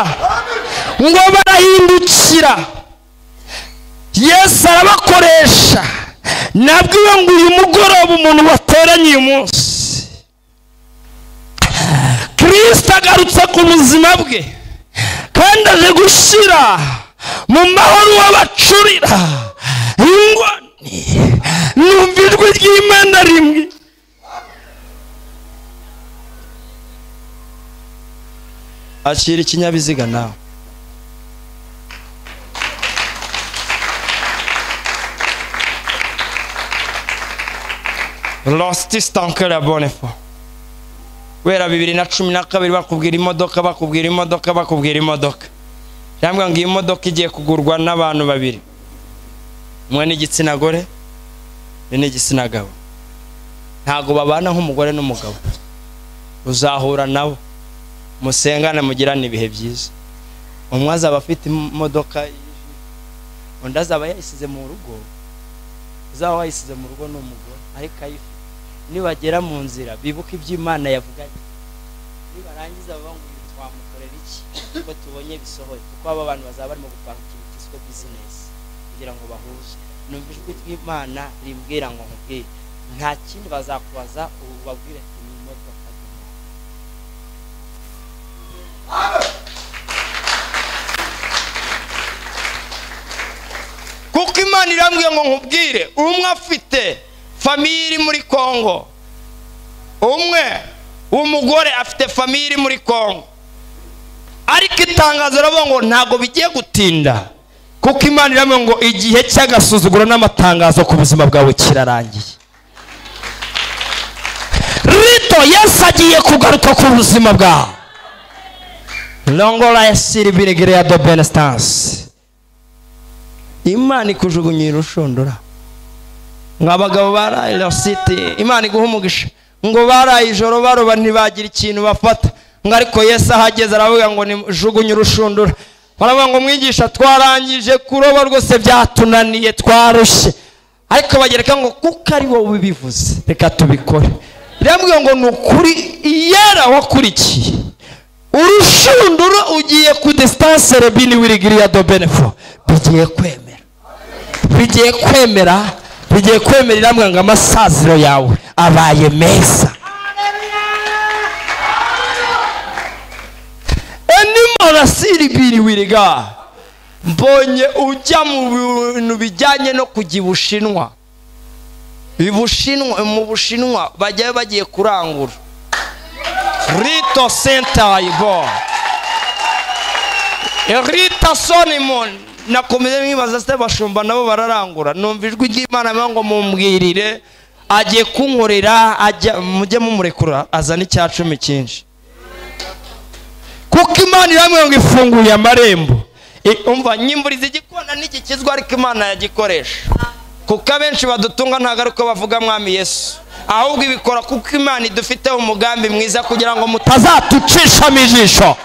Ngo barahindukira, Yesu arabakoresha. Nabwiwe ngo uyu mugoroba umuntu wateranye uyu munsi, Kristo agarutse ku buzima bwe, kandi aje gushyira mu mahoro w'abacurira ingwani. Numva ijwi ry'Imana rimwe. Akira ikinyabiziga nawe. Lost la bonne foi. Wera 2012 bakubwira imodoka, bakubwira imodoka, bakubwira imodoka. Yambwa ngo imodoka igiye kugurwa n'abantu babiri, umwe ni igitsina gore, undi ni igitsina gabo. Ntago babana nk'umugore n'umugabo. Uzahura nabo musengane mugirane ibihe byiza. Umwe azaba afite imodoka, undi azaba yayisize mu rugo. Uzaba wayisize mu rugo n'umugore, ariko ayifite. Nibagera mu nzira bibuka iby'Imana yavuganye, nibarangiza bavuga ngo twamukorera iki ko tubonye bisohoye, kuko aba bantu bazaba barimo gupanga ikintu cyiswe business kugira ngo bahuze. Numva ijwi ry'Imana rimbwira ngo nkubwire, nta kindi bazakubaza, ubu babwire ati ni imodoka. Kuko Imana irambwiye ngo nkubwire, umwe afite famille iri muri Kongo, umwe w'umugore afite famille iri muri Kongo, ariko itangazo ravuga ngo ntago bigiye gutinda, kuko Imana irambwiye ngo igihe cy'agasuzuguro n'amatangazo ku buzima bwawe kirarangiye. Rito Yesu agiye kugaruka ku buzima bwawe. Longola yasiri birigire do benestance. Imana ikujugunyira urushundura. Ngo abagabo baraye City, Imana iguha umugisha. Ngo baraye ijoro baroba ntibagira ikintu bafata. Ngo ariko Yesu ahageze aravuga ngo nijugunye urushundura. Baravuga ngo mwigisha twarangije kuroba rwose byatunaniye twarushye. Ariko bagereka ngo kuko ari wowe ubivuze reka tubikore. Irambwiye ngo ni ukuri yera wakurikiye urushundura ugiye ku distance rebini wirigiriya do benefo, bigiye kwemera, bigiye kwemera, bigiye kwemera. Irambwiye ngo amasaziro yawe abaye meza. Enimora siribiri wiriga. Mbonye ujya mu bintu bijyanye no kujya Ibushinwa. Ibushinwa, mu Bushinwa bajyayo bagiye kurangura. Rito Senta Ibo. Rita Sonimon nakomeze mwibaza se bashumba nabo bararangura. Numva ijwi ry'Imana ngo mumbwirire agiye kunkorera, ajya mujye mumurekura azana icya 10 cyinshi. Kuko Imana iramwe ngo ifunguye amarembo. Umva nyimburiza igikona n'igikizwa, ariko Imana yagikoresha. Kuko abenshi badutunga ntago ariko bavuga Mwami Yesu. Ahubwo ibikora kuko Imana idufiteho umugambi mwiza kugira ngo mutazatucishamo ijisho.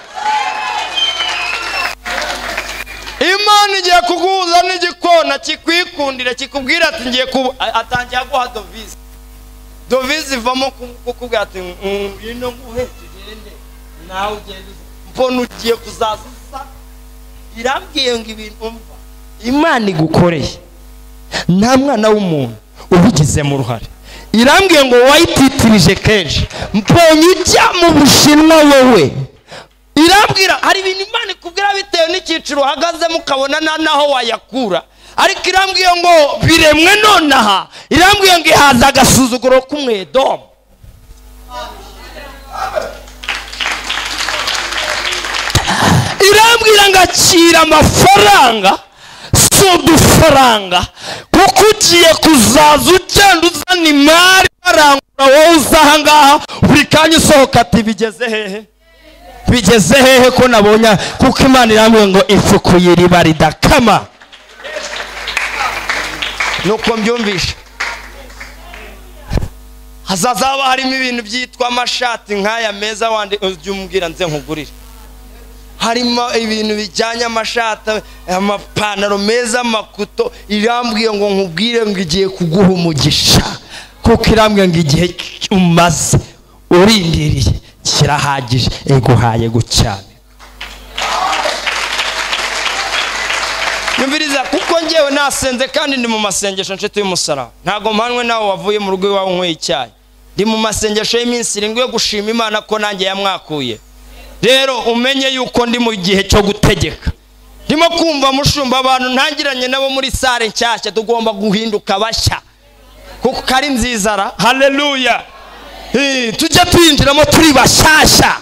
Imana igiye kuguhuza n'igikona kikwikundira kikubwira ati ngiye kuba, atangiye aguha dovize. Dovize ivamo kukubwira ati ngwino nguhe tugende, nawe ugende mbona ugiye kuzaza usa. Irambwiye ngo ibintu umva Imana igukoreye nta mwana w'umuntu ubigizemo uruhare. Irambwiye ngo wayititirije kenshi, mbonye ujya mu Bushinwa wowe. Irambwira hari ibintu Imana ikubwira bitewe n'icyiciro uhagazemo ukabona naho wayakura, ariko irambwiye ngo biremwe nonaha. Irambwiye ngo ihaza agasuzuguro k'umwedomu. Irambwira ngo akira amafaranga, si udufaranga, kuko ugiye kuzaza ugenda uzana imari barangura wowe uza aha ngaha buri kanya usohoka ati bigeze hehe, bigeze hehe ko nabonye. Kuko Imana irambwiye ngo ifukuye iriba ridakama. Nuko mbyumvishe hazazaba harimo ibintu byitwa amashati nk'aya meza wandi ujye umbwira nze nkugurire. Harimo ibintu bijyanye amashati, amapantaro meza, amakuto. Irambwiye ngo nkubwire ngo igiye kuguha umugisha, kuko irambwiye ngo igihe umaze urindiriye kirahagije, iguhaye gucyane. Nyumviriza, kuko ngewe nasenze kandi ndi mu masengesho nshuti y'umusaraba. Ntago mpanwe nawe wavuye mu rugo iwawe unyweye icyayi. Ndi mu masengesho y'iminsi 7 yo gushima Imana ko nanjye yamwakuye. Rero umenye yuko ndi mu gihe cyo gutegeka. Ndimo kumva mushumba abantu ntangiranye nabo muri sare nshyashya, tugomba guhinduka bashya kuko kari nziza ra. Haleluya. Tujya tuyinjiramo turi bashyashya.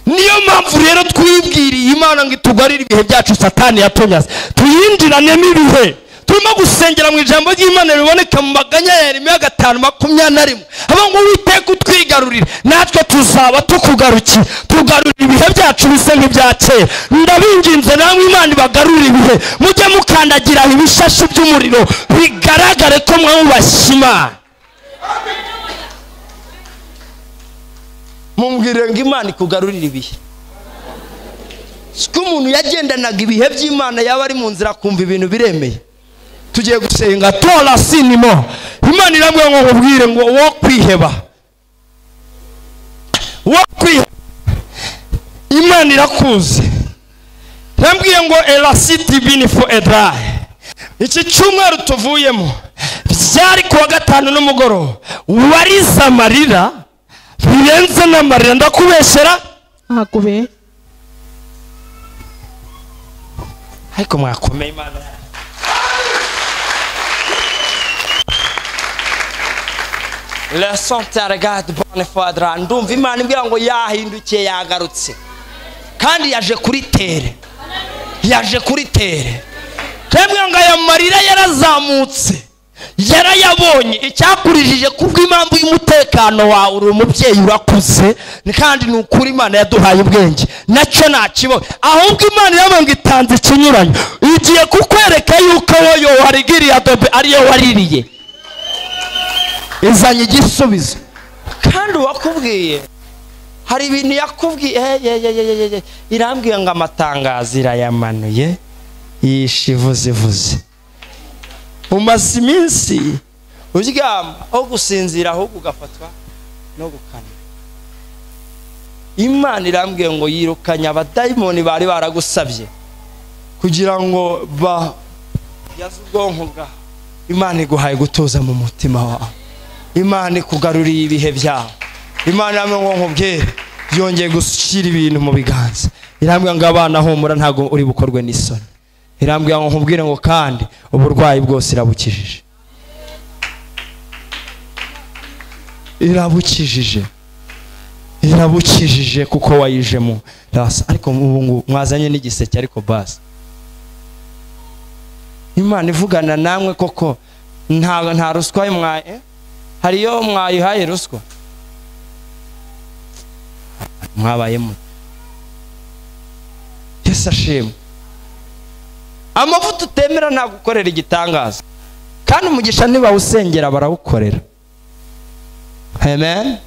Niyo mpamvu rero twibwiriye Imana ngo itugarire ibihe byacu Satani yatunyaze, tuyinjiranemo ibihe. Turimo gusengera mu ijambo ry'Imana riboneka mu maganya ya Yeremiya 5:21, avuga ngo Uwiteka utwigarurire natwe tuzaba tukugarukiye, tugarurire ibihe byacu bise nk'ibya kera. Ndabinginze namwe Imana ibagarurire ibihe, mujye mukandagira ibishashi by'umuriro bigaragare ko mwubashye Imana. Mumbwire ngo Imana ikugarurire ibihe. Siko umuntu yagendanaga ibihe by'Imana yaba ari mu nzira kumva ibintu biremeye. Tugiye gusenga tora sinimo. Imana irambwira ngo nkubwire ngo wo kwiheba, wo kwiheba. Imana irakuzi. Irambwiye ngo elasiti bini for edrai. Iki cyumweru tuvuyemo byari kuwa gatanu n'umugoroba, warize amarira birenze n'amarira. Ndakubeshyera ntakube, ariko mwakomeye Imana. Le santargad bonne fadra. Ndumva Imana imbwira ngo yahindukiye yagarutse, kandi yaje kuri tere, yaje kuri tere. Twebwe ngo aya marira yarazamutse, yarayabonye. Icyakurijije kubw'impamvu y'umutekano wawe, uri umubyeyi urakuze, kandi ni ukuri Imana yaduhaye ubwenge, nacyo nakibonye. Ahubwo Imana irabonye ngo itanze ikinyuranyo, igiye kukwereka yuko wowe warigiriye adobe ariyo waririye, izanye igisubizo. Kandi uwakubwiye hari ibintu yakubwiye, irambwiye ngo amatangazo irayamanuye, yishivuzivuze. Umaze iminsi uryama aho gusinzira ahubwo ugafatwa no gukana. Imana irambwiye ngo yirukanye abadayimoni bari baragusabye kugira ngo bayaze ubwonko bwawe. Imana iguhaye gutuza mu mutima wawe. Imana ikugaruriye ibihe byawe. Imana irambwiye ngo nkubwire yongeye gushyira ibintu mu biganza. Irambwiye ngo abana humura ntago uri bukorwe n'isoni. Irambwiye ngo nkubwire ngo kandi uburwayi bwose irabukijije, irabukijije, irabukijije kuko wayijemo. Ariko ubu mwazanye n'igiseke, ariko basi Imana ivugana namwe koko. Nta ruswa mwaye, hariyo mwayihaye ruswa mwabayemo. Yesu ashimwe. Amavuta utemera ntagukorera igitangaza, kandi umugisha ntibawusengera barawukorera. Amen.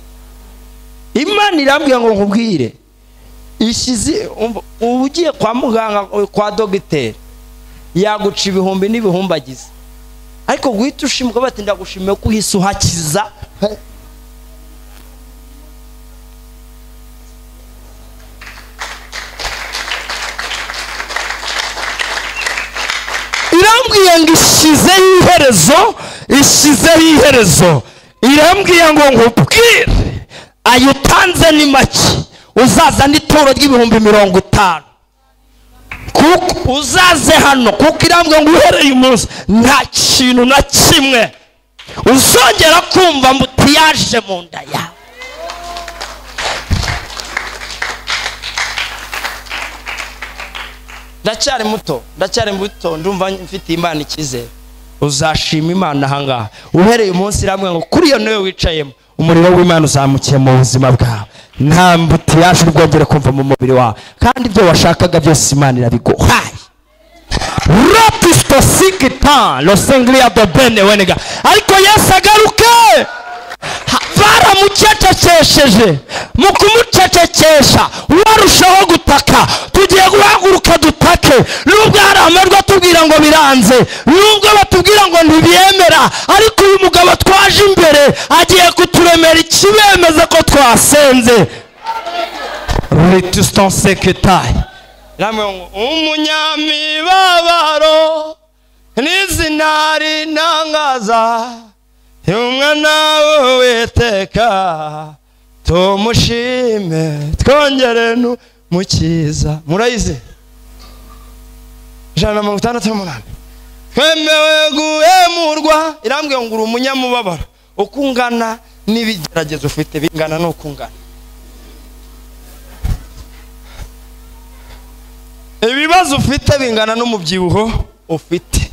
Imana irambwiye ngo nkubwire, ishize ugiye kwa muganga kwa dogiteri yaguca ibihumbi n'ibihumbagiza, ariko guhita ushimwa bati ndagushimiye ko uhise uhakiza. Irambwiye ngo ishizeho iherezo, ishizeho iherezo. Irambwiye ngo nkubwire, ayo utanze ni make, uzaza n'ituro ry'ibihumbi 50, kuko uzaze hano, kuko irambwiye ngo uhereye umunsi nta kintu na kimwe uzongera kumva mutiyaje mu nda yawe. Ndacyari muto, ndacyari muto, ndumva mfite Imana icyizere. Uzashima Imana ahangaha uhereye umunsi. Irambwiye ngo kuri iyo ntebe wicayemo umuriro w'Imana uzamukiye mu buzima bwawe, nta mbutiyaje urwongere kumva mu mubiri wawe, kandi ibyo washakaga byose Imana irabiguhaye. Rapistosikitan lo senglia do bene wenega. Ariko Yesu agaruke, baramucecekesheje. Mu kumucecekesha warushaho gutaka. Tugiye guhaguruka dutake, nubwo hari amajwi atubwira ngo biranze, nubwo batubwira ngo ntibiyemera, ariko uyu mugabo twaje imbere agiye kuturemera ikibemeza ko twasenze. Ritustonseketai umunyamibabaro n'izina rinangaza, umwana w'Uwiteka tumushime twongere n'umukiza. Murayizi 168 twemewe guhemurwa. Irambwiye ngo uri umunyamubabaro, uko ungana n'ibigeragezo ufite bingana n'uko ungana. Ibibazo ufite bingana n'umubyibuho ufite.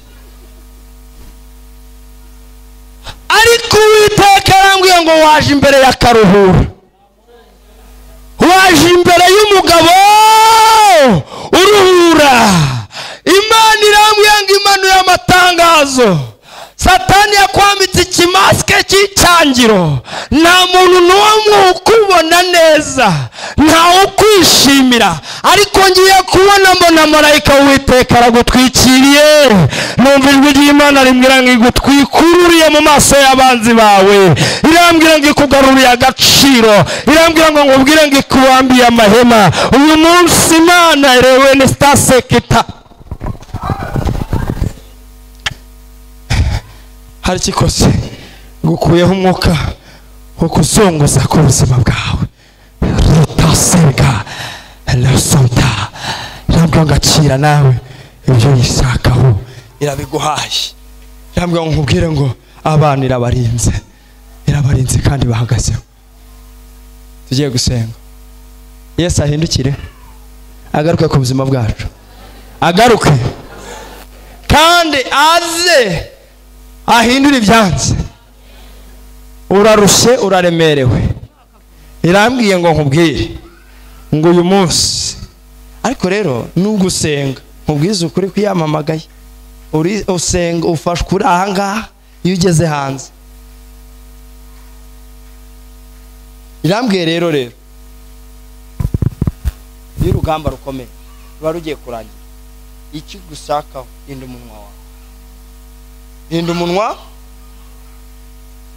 Ariko Uwiteka arambwiye ngo waje imbere ya Karuhura, waje imbere y'umugabo uruhura. Imana irambwiye ngo imanuye amatangazo. Satani yakwambitse ikimasike cy'icyangiro, nta muntu n'umwe ukubona neza, nta ukwishimira, ariko ngiye kubona mbona marayika w'Uwiteka aragutwikiriye. Numva ijwi ry'Imana rimbwira ngo igutwikururiye mu maso y'abanzi bawe, irambwira ngo ikugaruriye agaciro, irambwira ngo nkubwire ngo ikubambiye amahema. Uyu munsi Imana irewe ni stasekita. Hari ikikose gukuyeho umwuka wo kuzunguza ku buzima bwawe. Rutasenga lasonta irambwira ngo akira nawe ibyo yishakaho irabiguhaye. Irambwira ngo nkubwire ngo abana irabarinze, irabarinze kandi bahagazeho. Tugiye gusenga Yesu ahindukire agaruke ku buzima bwacu, agaruke kandi aze ahindura ibyanze. Urarushye, uraremerewe, irambwiye ngo nkubwire ngo uyu munsi. Ariko rero nugusenga nkubwize ukuri kwiyamamagaye, uri usenga ufashwe uri ahangaha iyo ugeze hanze. Irambwiye rero iyo urugamba rukomeye ruba rugiye kurangira, iki gusakaho rinda umunwa wawe, rinda umunwa.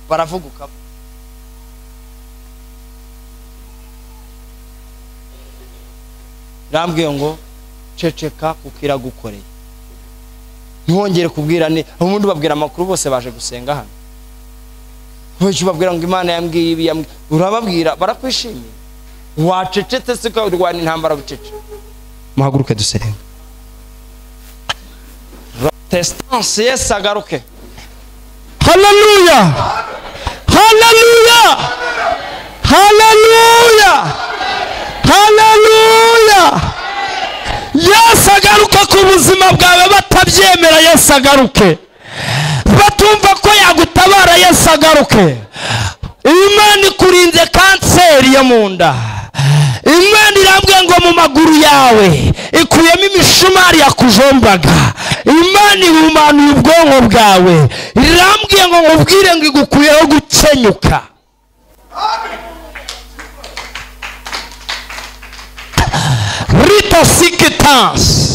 Baravuguka Irambwiye ngo ceceka kuko iragukoreye, ntiwongere kubwira ni ubundi babwira amakuru bose baje gusenga hano. Benshi babwira ngo Imana yambwiye ibi, urababwira barakwishimiye. Wacecetse se ko urwana intambara bucece. Muhaguruke dusenga. Protestance Yesu agaruke. Haleluya, haleluya, haleluya, haleluya. Yesu agaruka ku buzima bwawe batabyemera, Yesu agaruke. Batumva ko yagutabara, Yesu agaruke. Imana ikurinze kanseri yo mu nda. Imana irambwiye ngo mu maguru yawe ikuyemo imishumari yakujombaga. Imana ihumanuye ubwonko bwawe. Irambwiye ngo nkubwire ngo igukuyeho gukenyuka. Rito sikitans.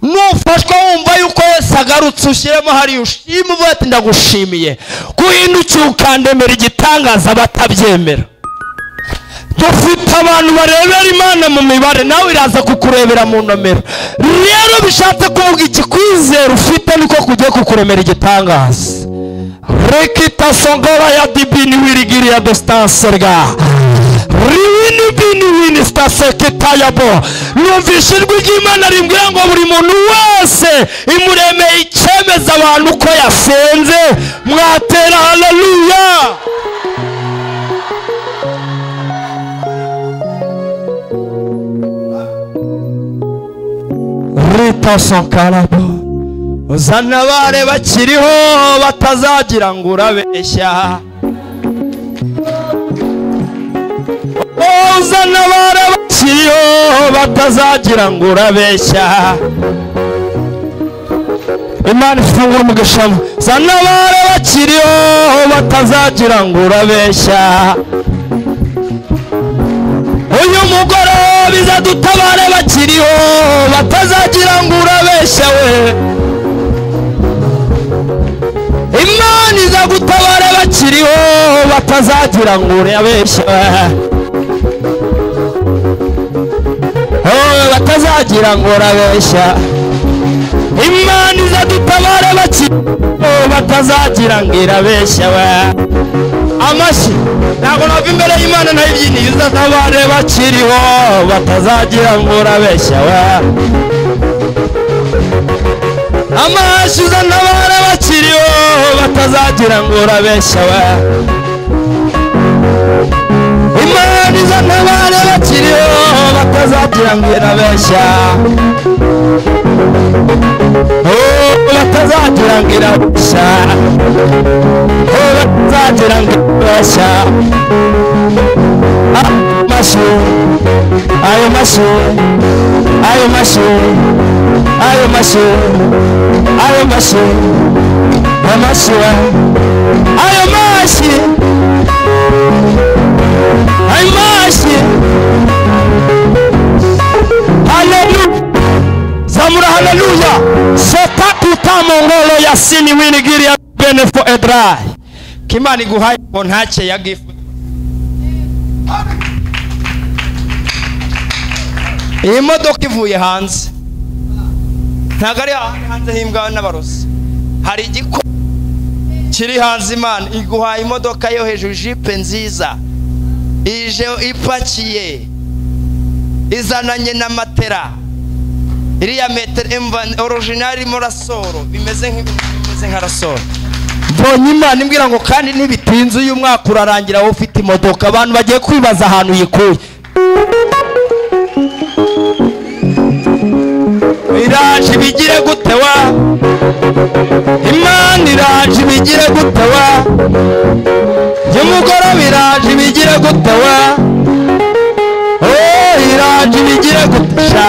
Nufashwa wumva yuko Yesu agarutse ushyiremo hari ushima uvuga ati ndagushimiye guhindukira ukandemera igitangaza batabyemera. Dufite abantu barebera Imana mu mibare, nawe iraza kukurebera mu nomero. Rero bishatse kuvuga iki? Kwizera ufite niko kugiye kukuremera igitangaza. Rekita songora ya dibini wirigiriya dostanserga riwini bini wini stasekitayabo. Numvishe ijwi ry'Imana rimbwira ngo buri muntu wese imuremeye icyemeza abantu ko yasenze. Mwatera haleluya. Rita sonkarabo uzana bare bakiriho batazagira ngo urabeshya. Uzana bare bakiriho batazagira ngo urabeshya. Imana ifungura umugisha. Zana bare bakiriho batazagira ngo urabeshya. Uyu mugore bizadutabare bakiriho batazagira ngo urabeshya we. Imana izagutabare bakiriho batazagira ngo urabeshya. Oh, batazagira ngo urabeshya. Imana izadutabare bakiriho batazagira ngo irabeshya we. Amashyi ntabwo nava imbere y'Imana nayibyiniye. Izatabare bakiriho batazagira ngo urabeshya we. Amashyi izatabare bakiriho batazagira ngo urabeshya we. Imana izatabare bakiriho batazagira ngo irabeshya. Oh, batazagira ngo irabeshya. Oh, batazagira ngo irabeshya. Amashyi, ayo mashyi, ayo mashyi, ayo mashyi, ayo mashyi, amashyi, ayo mashyi, ayo mashyi. Haleluya. Zamura haleluya. Sotatu tamongolo yasini winigiria benefo edrai. Kimani guhaye ngo ntacye yagifu. Iyi modoka ivuye hanze, ntabwo ari hanze himbwa n'abarozi. Hari igiko kiri hanze. Imana iguhaye imodoka yo hejuru, jipe nziza ije ipakiye izananye na matera iriya metero original irimo rasoro, bimeze nk'ibimeze nka rasoro. Mbonye Imana imbwira ngo kandi ntibitinze uyu mwaka urarangira wowe ufite imodoka. Abantu bagiye kwibaza ahantu uyikuye. Iraje ibigire gute wa? Imana iraje ibigire gute wa? Y'umugoroba iraje ibigire gute wa? Oh, iraje ibigire gute sha?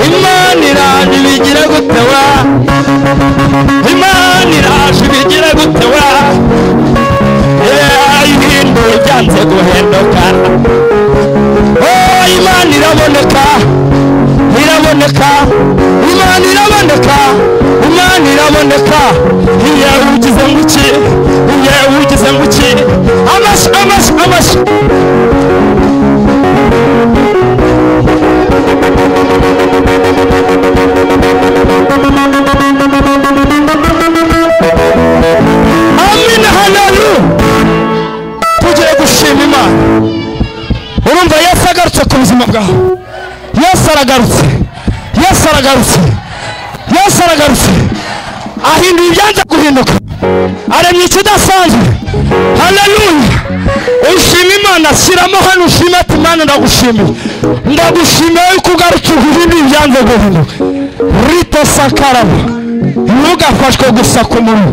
Imana iraje ibigire gute wa? Imana iraje ibigire gute wa? Yeah, ihinduye byanze guhinduka. Oh, Imana iraboneka, iraboneka, Imana iraboneka, Imana iraboneka. Iyo ugize ngo iki? Iyo ugize ngo iki? Amashyi, amashyi, amashyi. Amina, haleluya. Tugiye gushima Imana. Urumva Yesu agarutse ku buzima bwawe. Yesu aragarutse. Yesu aragarutse. Yesu aragarutse. Ahinduye ibyanze guhinduka. Aremye ikidasanzwe. Haleluya. Ushima Imana, shyiramo hano ushima ati Imana ndagushimiye. Ndagushimiye yuko ugarutse uhinduye ibyanze guhinduka. Rito sakarama. Ntugafashwe gusa ku munwa.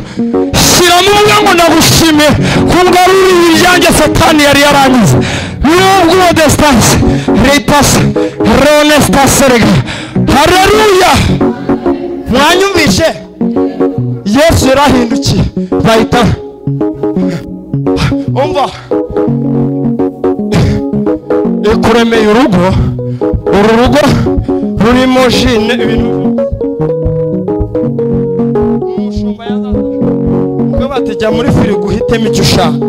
Shyiramo uvuga ngo ndagushimiye kungarurira ibyanjye Satani yari yarangize. Nubwo distance ritas ronestas rega. Haleluya. Mwanyumvishe? Yesu yarahindukiye bahita Umva, ikuremeye urugo, uru rugo rurimo jine ibintu. Umushumba yazaza ubwo batijya muri firigo uhitemo icyo ushaka.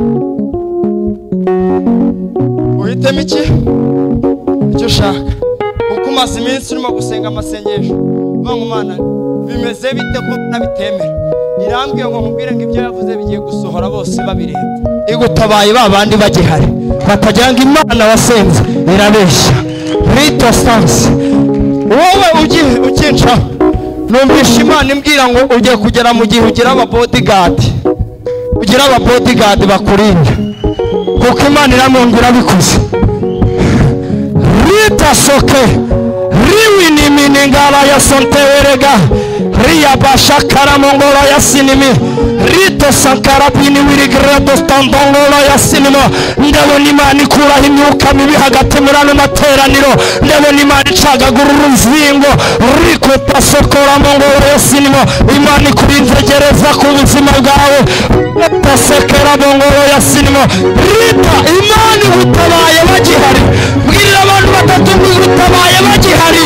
Uhitemo iki? Icyo ushaka. Uko umaze iminsi urimo gusenga amasengesho, uvuga ngo Mana bimeze bite ko nabitemera. Irambwiye ngo nkubwire ngo ibyo yavuze bigiye gusohora bose babireba. Igutabaye ba bandi bagihari batagira ngo Imana wasenze irabeshya. Rito stance. Wowe ugiye ukinca numvisha Imana imbwira ngo ugiye kugera mu gihe ugira aba bodyguard. Ugira aba bodyguard bakurinda. Kuko Imana iramwongera bikuze. Rita soke riwini miningala ya sontewerega ria bashakara mongola ya sinimi rito sankara bini wirigredo standongola ya sinimo. Ndabona Imana ikuraho imyuka mibi hagati muri ano materaniro. Ndabona Imana icagagura uruzingo rikuta sokora mongola ya sinimo. Imana ikurinze gereza ku buzima bwawe. Tasekera mongola ya sinimo. Rita Imana igutabaye bagihari. Bwirira abantu batatu ngo igutabaye bagihari.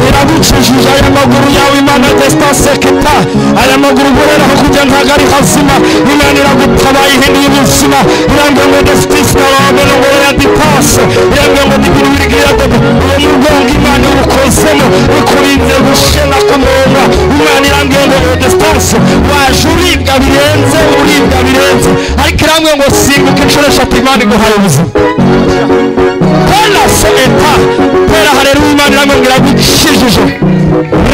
Iragucishije aya maguru yawe Imana distance kita. Aya maguru guhera kujya ntago ari hazima. Imana iragutabaye ihinduye ubuzima. Irambwira ngo distance ngo ya distance. Irambwira ngo dibiri uwo mugongo Imana iwukozemo ikurinze gushena kumunga. Imana irambwira ngo distance waje uribwa birenze, uribwa birenze. Ariko irambwira ngo simbuka inshuro eshatu Imana iguhaye ubuzima. Tera so eta tera haleluya. Imana irambwira iragucishije.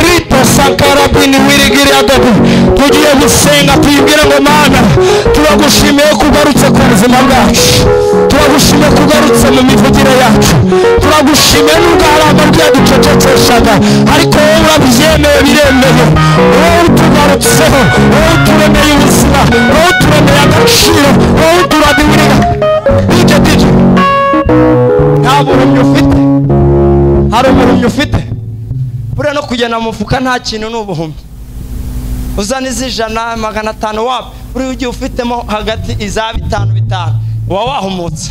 Rito sankara bini wirigiri adobe. Tugiye gusenga tuyibwire ngo Mana turagushimiye kugarutse ku buzima bwacu. Turagushimiye kugarutse mu mivugire yacu. Turagushimiye nubwo hari amajwi yaducecekeshaga, ariko wowe urabyemeye biremeye. Wowe utugarutseho, wowe uturemeye ubuzima, wowe uturemeye agaciro, wowe uturadiwiriga. DJ DJ, nta buhumyi ufite. Hari ubuhumyi ufite? Buriya no kugenda mu mufuka nta kintu ni ubuhumyi. Uzana iz'ijana 500 wapi, buriya ugiye ufitemo hagati iza 5 5 uba wahumutse,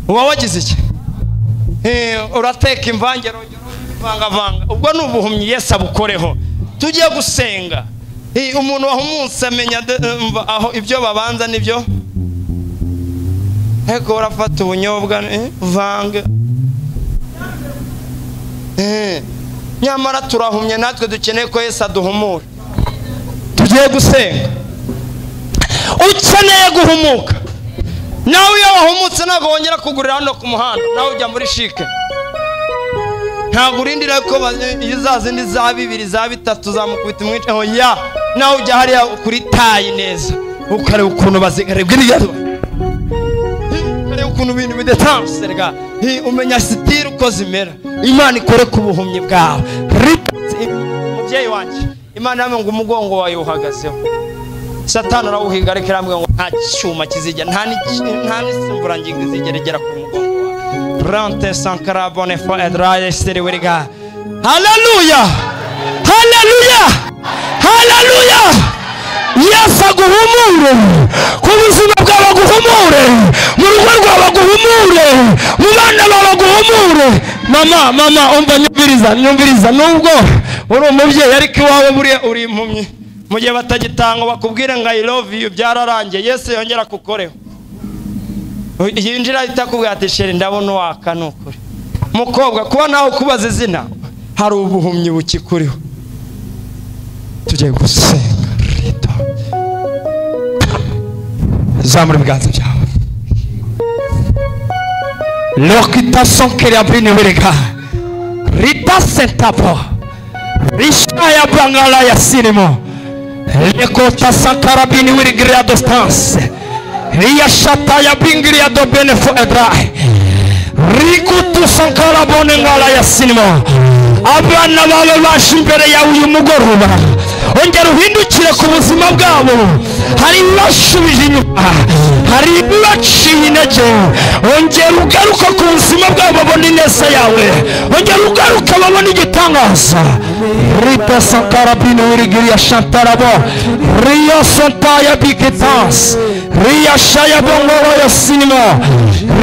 uba wagize iki? Urateka imvange ivangavanga. Ubwo ni ubuhumyi. Yesu abukoreho. Tugiye gusenga. Umuntu wahumutse amenya aho ibyo babanza nibyo. Ego urafata ubunyobwa uvange. Nyamara turahumye natwe dukeneye ko Yesu aduhumura. Tugiye gusenga. Ukeneye guhumuka. Nawe iyo wahumutse ntabwo wongera kugurira hano ku muhanda, nawe ujya muri shike. Ntabwo urindira ko za zindi za 2 za 3 zamukubita umwica. Oya, nawe ujya hariya kuri tayi neza ukareba ukuntu bazigarebwa ukareba ukuntu ibintu bidetanse rega. Umenya sitire uko zimera. Imana ikore ku buhumyi bwawe. Mubyeyi wanjye, Imana yamwe ngo umugongo wawe uhagazeho. Satani arawuhiga ariko irambwira ngo nta cyuma kizijya, nta n'insimburangingo izigera igera ku mugongo wawe. Rante sankara bone fo edraye siriwiriga. Haleluya! Haleluya! Haleluya! Yesu aguhumure ku buzima bwawe, aguhumure mu rugo rwawe, aguhumure mu bana bawe, aguhumure. Mama, mama, umva nyumviriza, nyumviriza. Nubwo uri umubyeyi ariko iwawe buriya uri impumyi. Mu gihe batagitanga bakubwire ngo I love you byararangiye. Yesu yongera kukoreho. Yinjira itakubwira ati sheri ndabona waka nukuri. Mukobwa kuba nawe ukubaza izina hari ubuhumyi bukikuriho. Tugiye gusenga. Rito. Zamura ibiganza byawe. Lokita sonkere abini wereka. Rita sentapo. Rishaya bangala ya sinimo. Lekota sankara bini wirigria distance. Ria shata ya bingria do benefo edrai. Rikutu sankara bonengala ya sinimo. Abana bawe baje imbere yawe uyu mugoroba. Ongera uhindukire ku buzima bwabo. Hari ibibashubije inyuma, hari ibibaciye intege. Ongera ugaruka ku buzima bwabo babone ineza yawe. Ongera ugaruka babone igitangaza. Rita sankarabini wirigiria shantarabo Ria santaya biketans Ria shaya bongoro ya sinima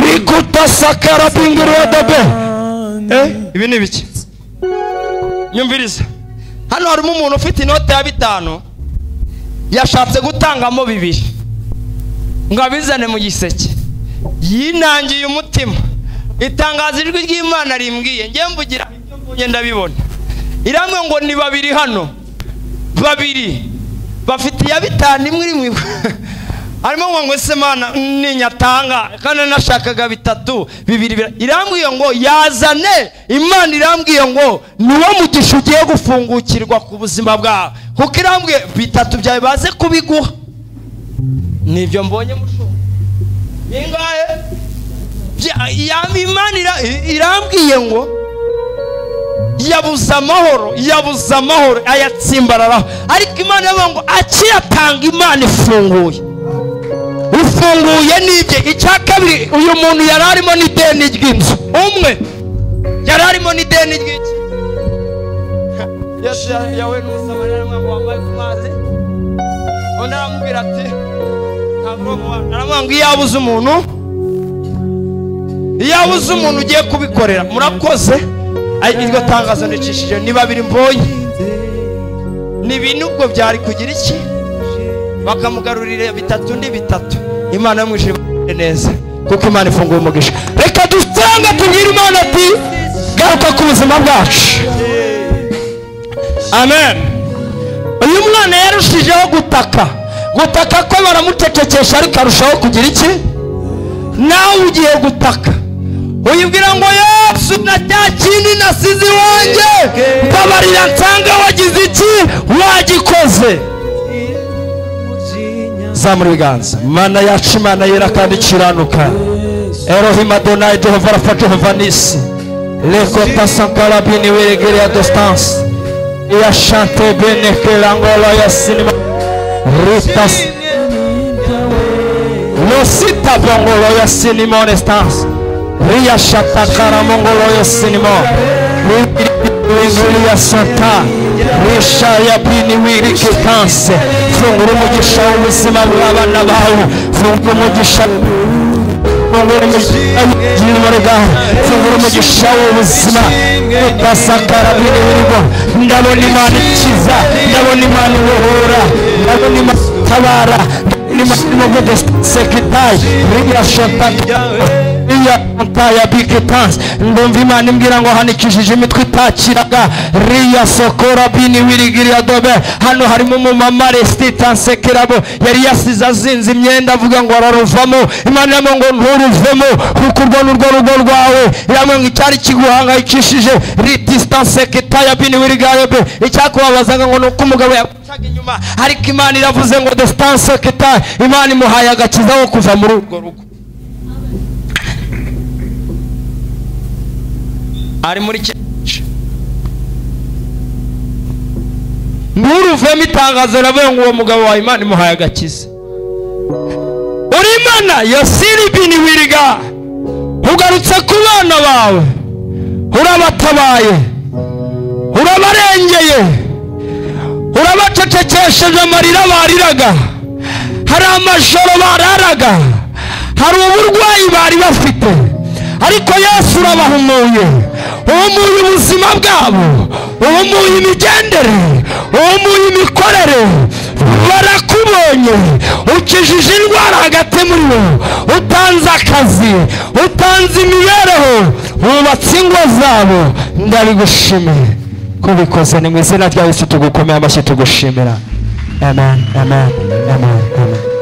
Rikuta sakarabingirwadabe. Ibi ni biki? Nyumviriza. Hano harimo umuntu ufite inote ya 5 yashatse gutangamo 2 ngo abizane mu giseke. Yinangiye umutima. Itangazo ijwi ry'Imana rimbwiye, ngiye mvugira ibyo mbonye ndabibona. Iramwe ngo ni babiri hano, babiri bafite ya 5 imwe rimwe. Arimo ngo se Mana ninyatanga kandi nashakaga 3 2. Irambwiye ngo yazane. Imana irambwiye ngo niwo mugisha ugiye gufungukirwa ku buzima bwawe, kuko irambwiye 3 byawe baze kubiguha. Nibyo mbonye musho bingahe? Imana irambwiye ngo yabuze amahoro, yabuze amahoro ayatsimbararaho, ariko Imana yavuga ngo akiyatanga. Imana ifunguye, ifunguye nibye. Icya kabiri, uyu muntu yari arimo n'ideni ry'inzu. Umwe yari arimo n'ideni ry'iki? Yesu yawe n'umusamariya ngo wambaye ku mazi, undi aramubwira ati ntabwo aramubwira ngo iyo abuze umuntu, iyo abuze umuntu ugiye kubikorera. Murakoze. Iryo tangazo nicishije ni babiri mbonye. Ni bintu ubwo byari kugira iki? Bakamugarurira 3 ndi 3. Imana yamwishije neza, kuko Imana ifunguye umugisha. Reka dusanga tubwire Imana ati garuka ku buzima bwacu. Amen. Uyu mwana yarushijeho gutaka, gutaka ko baramucecekesha, ariko arushaho kugira iki? Nawe ugiye gutaka uyibwira ngo Yesu na cya kindi nasize iwanjye, mbabarira nsanga wagize iki? Wagikoze. Zamura ibiganza. Mana yacu, Imana yera kandi ikiranuka, Elohim Adonai Jehova Rafa Jehova Nisi, Lekota sankarabini wiregeria distance ya chante benekelangolo ya sinima Ritas Losita bongolo ya sinima onestance Ria shatakara mongolo ya sinima Ria santa Risha ya bini wiriketanse. Fungura umugisha w'ubuzima bw'abana bawe. Fungura umugisha, fungura umugisha w'ubuzima. Utasakara bini wirigo. Ndabona Imana ikiza, ndabona Imana ibohora, ndabona Imana itabara, ndabona Imana imugudesekitayi. Ria shataka ya biketanse. Ndumva Imana imbwira ngo hanikishije imitwe itakiraga. Ria sokora bini wirigiria dobe. Hano harimo umumama restitanse kerabo yari yasize azinze imyenda avuga ngo araruvamo. Imana iramubwira ngo nturuvemo kuko urwo ni urwo rugo rwawe. Iramubwira ngo icyari kiguhangayikishije ritistanse ketaya bini wirigayobe, icyakubabazaga ngo nuko umugabo yagucaga inyuma, ariko Imana iravuze ngo distance ketaya. Imana imuhaye agakiza wo kuva muri urwo rugo. Ari muri nturuvemo. Itangazo ravuye ngo uwo mugabo wa Imana imuhaye agakiza. Uri Imana yasiri bini wiriga, ugarutse ku bana bawe, urabatabaye, urabarengeye, urabacecekesheje amarira bariraga. Hari amajoro bararaga, hari uburwayi bari bafite, ariko Yesu urabahumuye. Uhumuye ubuzima bwabo, uhumuye imigendere, uhumuye imikorere. Barakubonye, ukijije indwara hagati muri bo, utanze akazi, utanze imibereho, wubatse ingo zabo. Ndabigushimiye kubikoze, ni mu izina rya Yesu tugukomeye amashyi tugushimira. Amen, amen, amen, amen.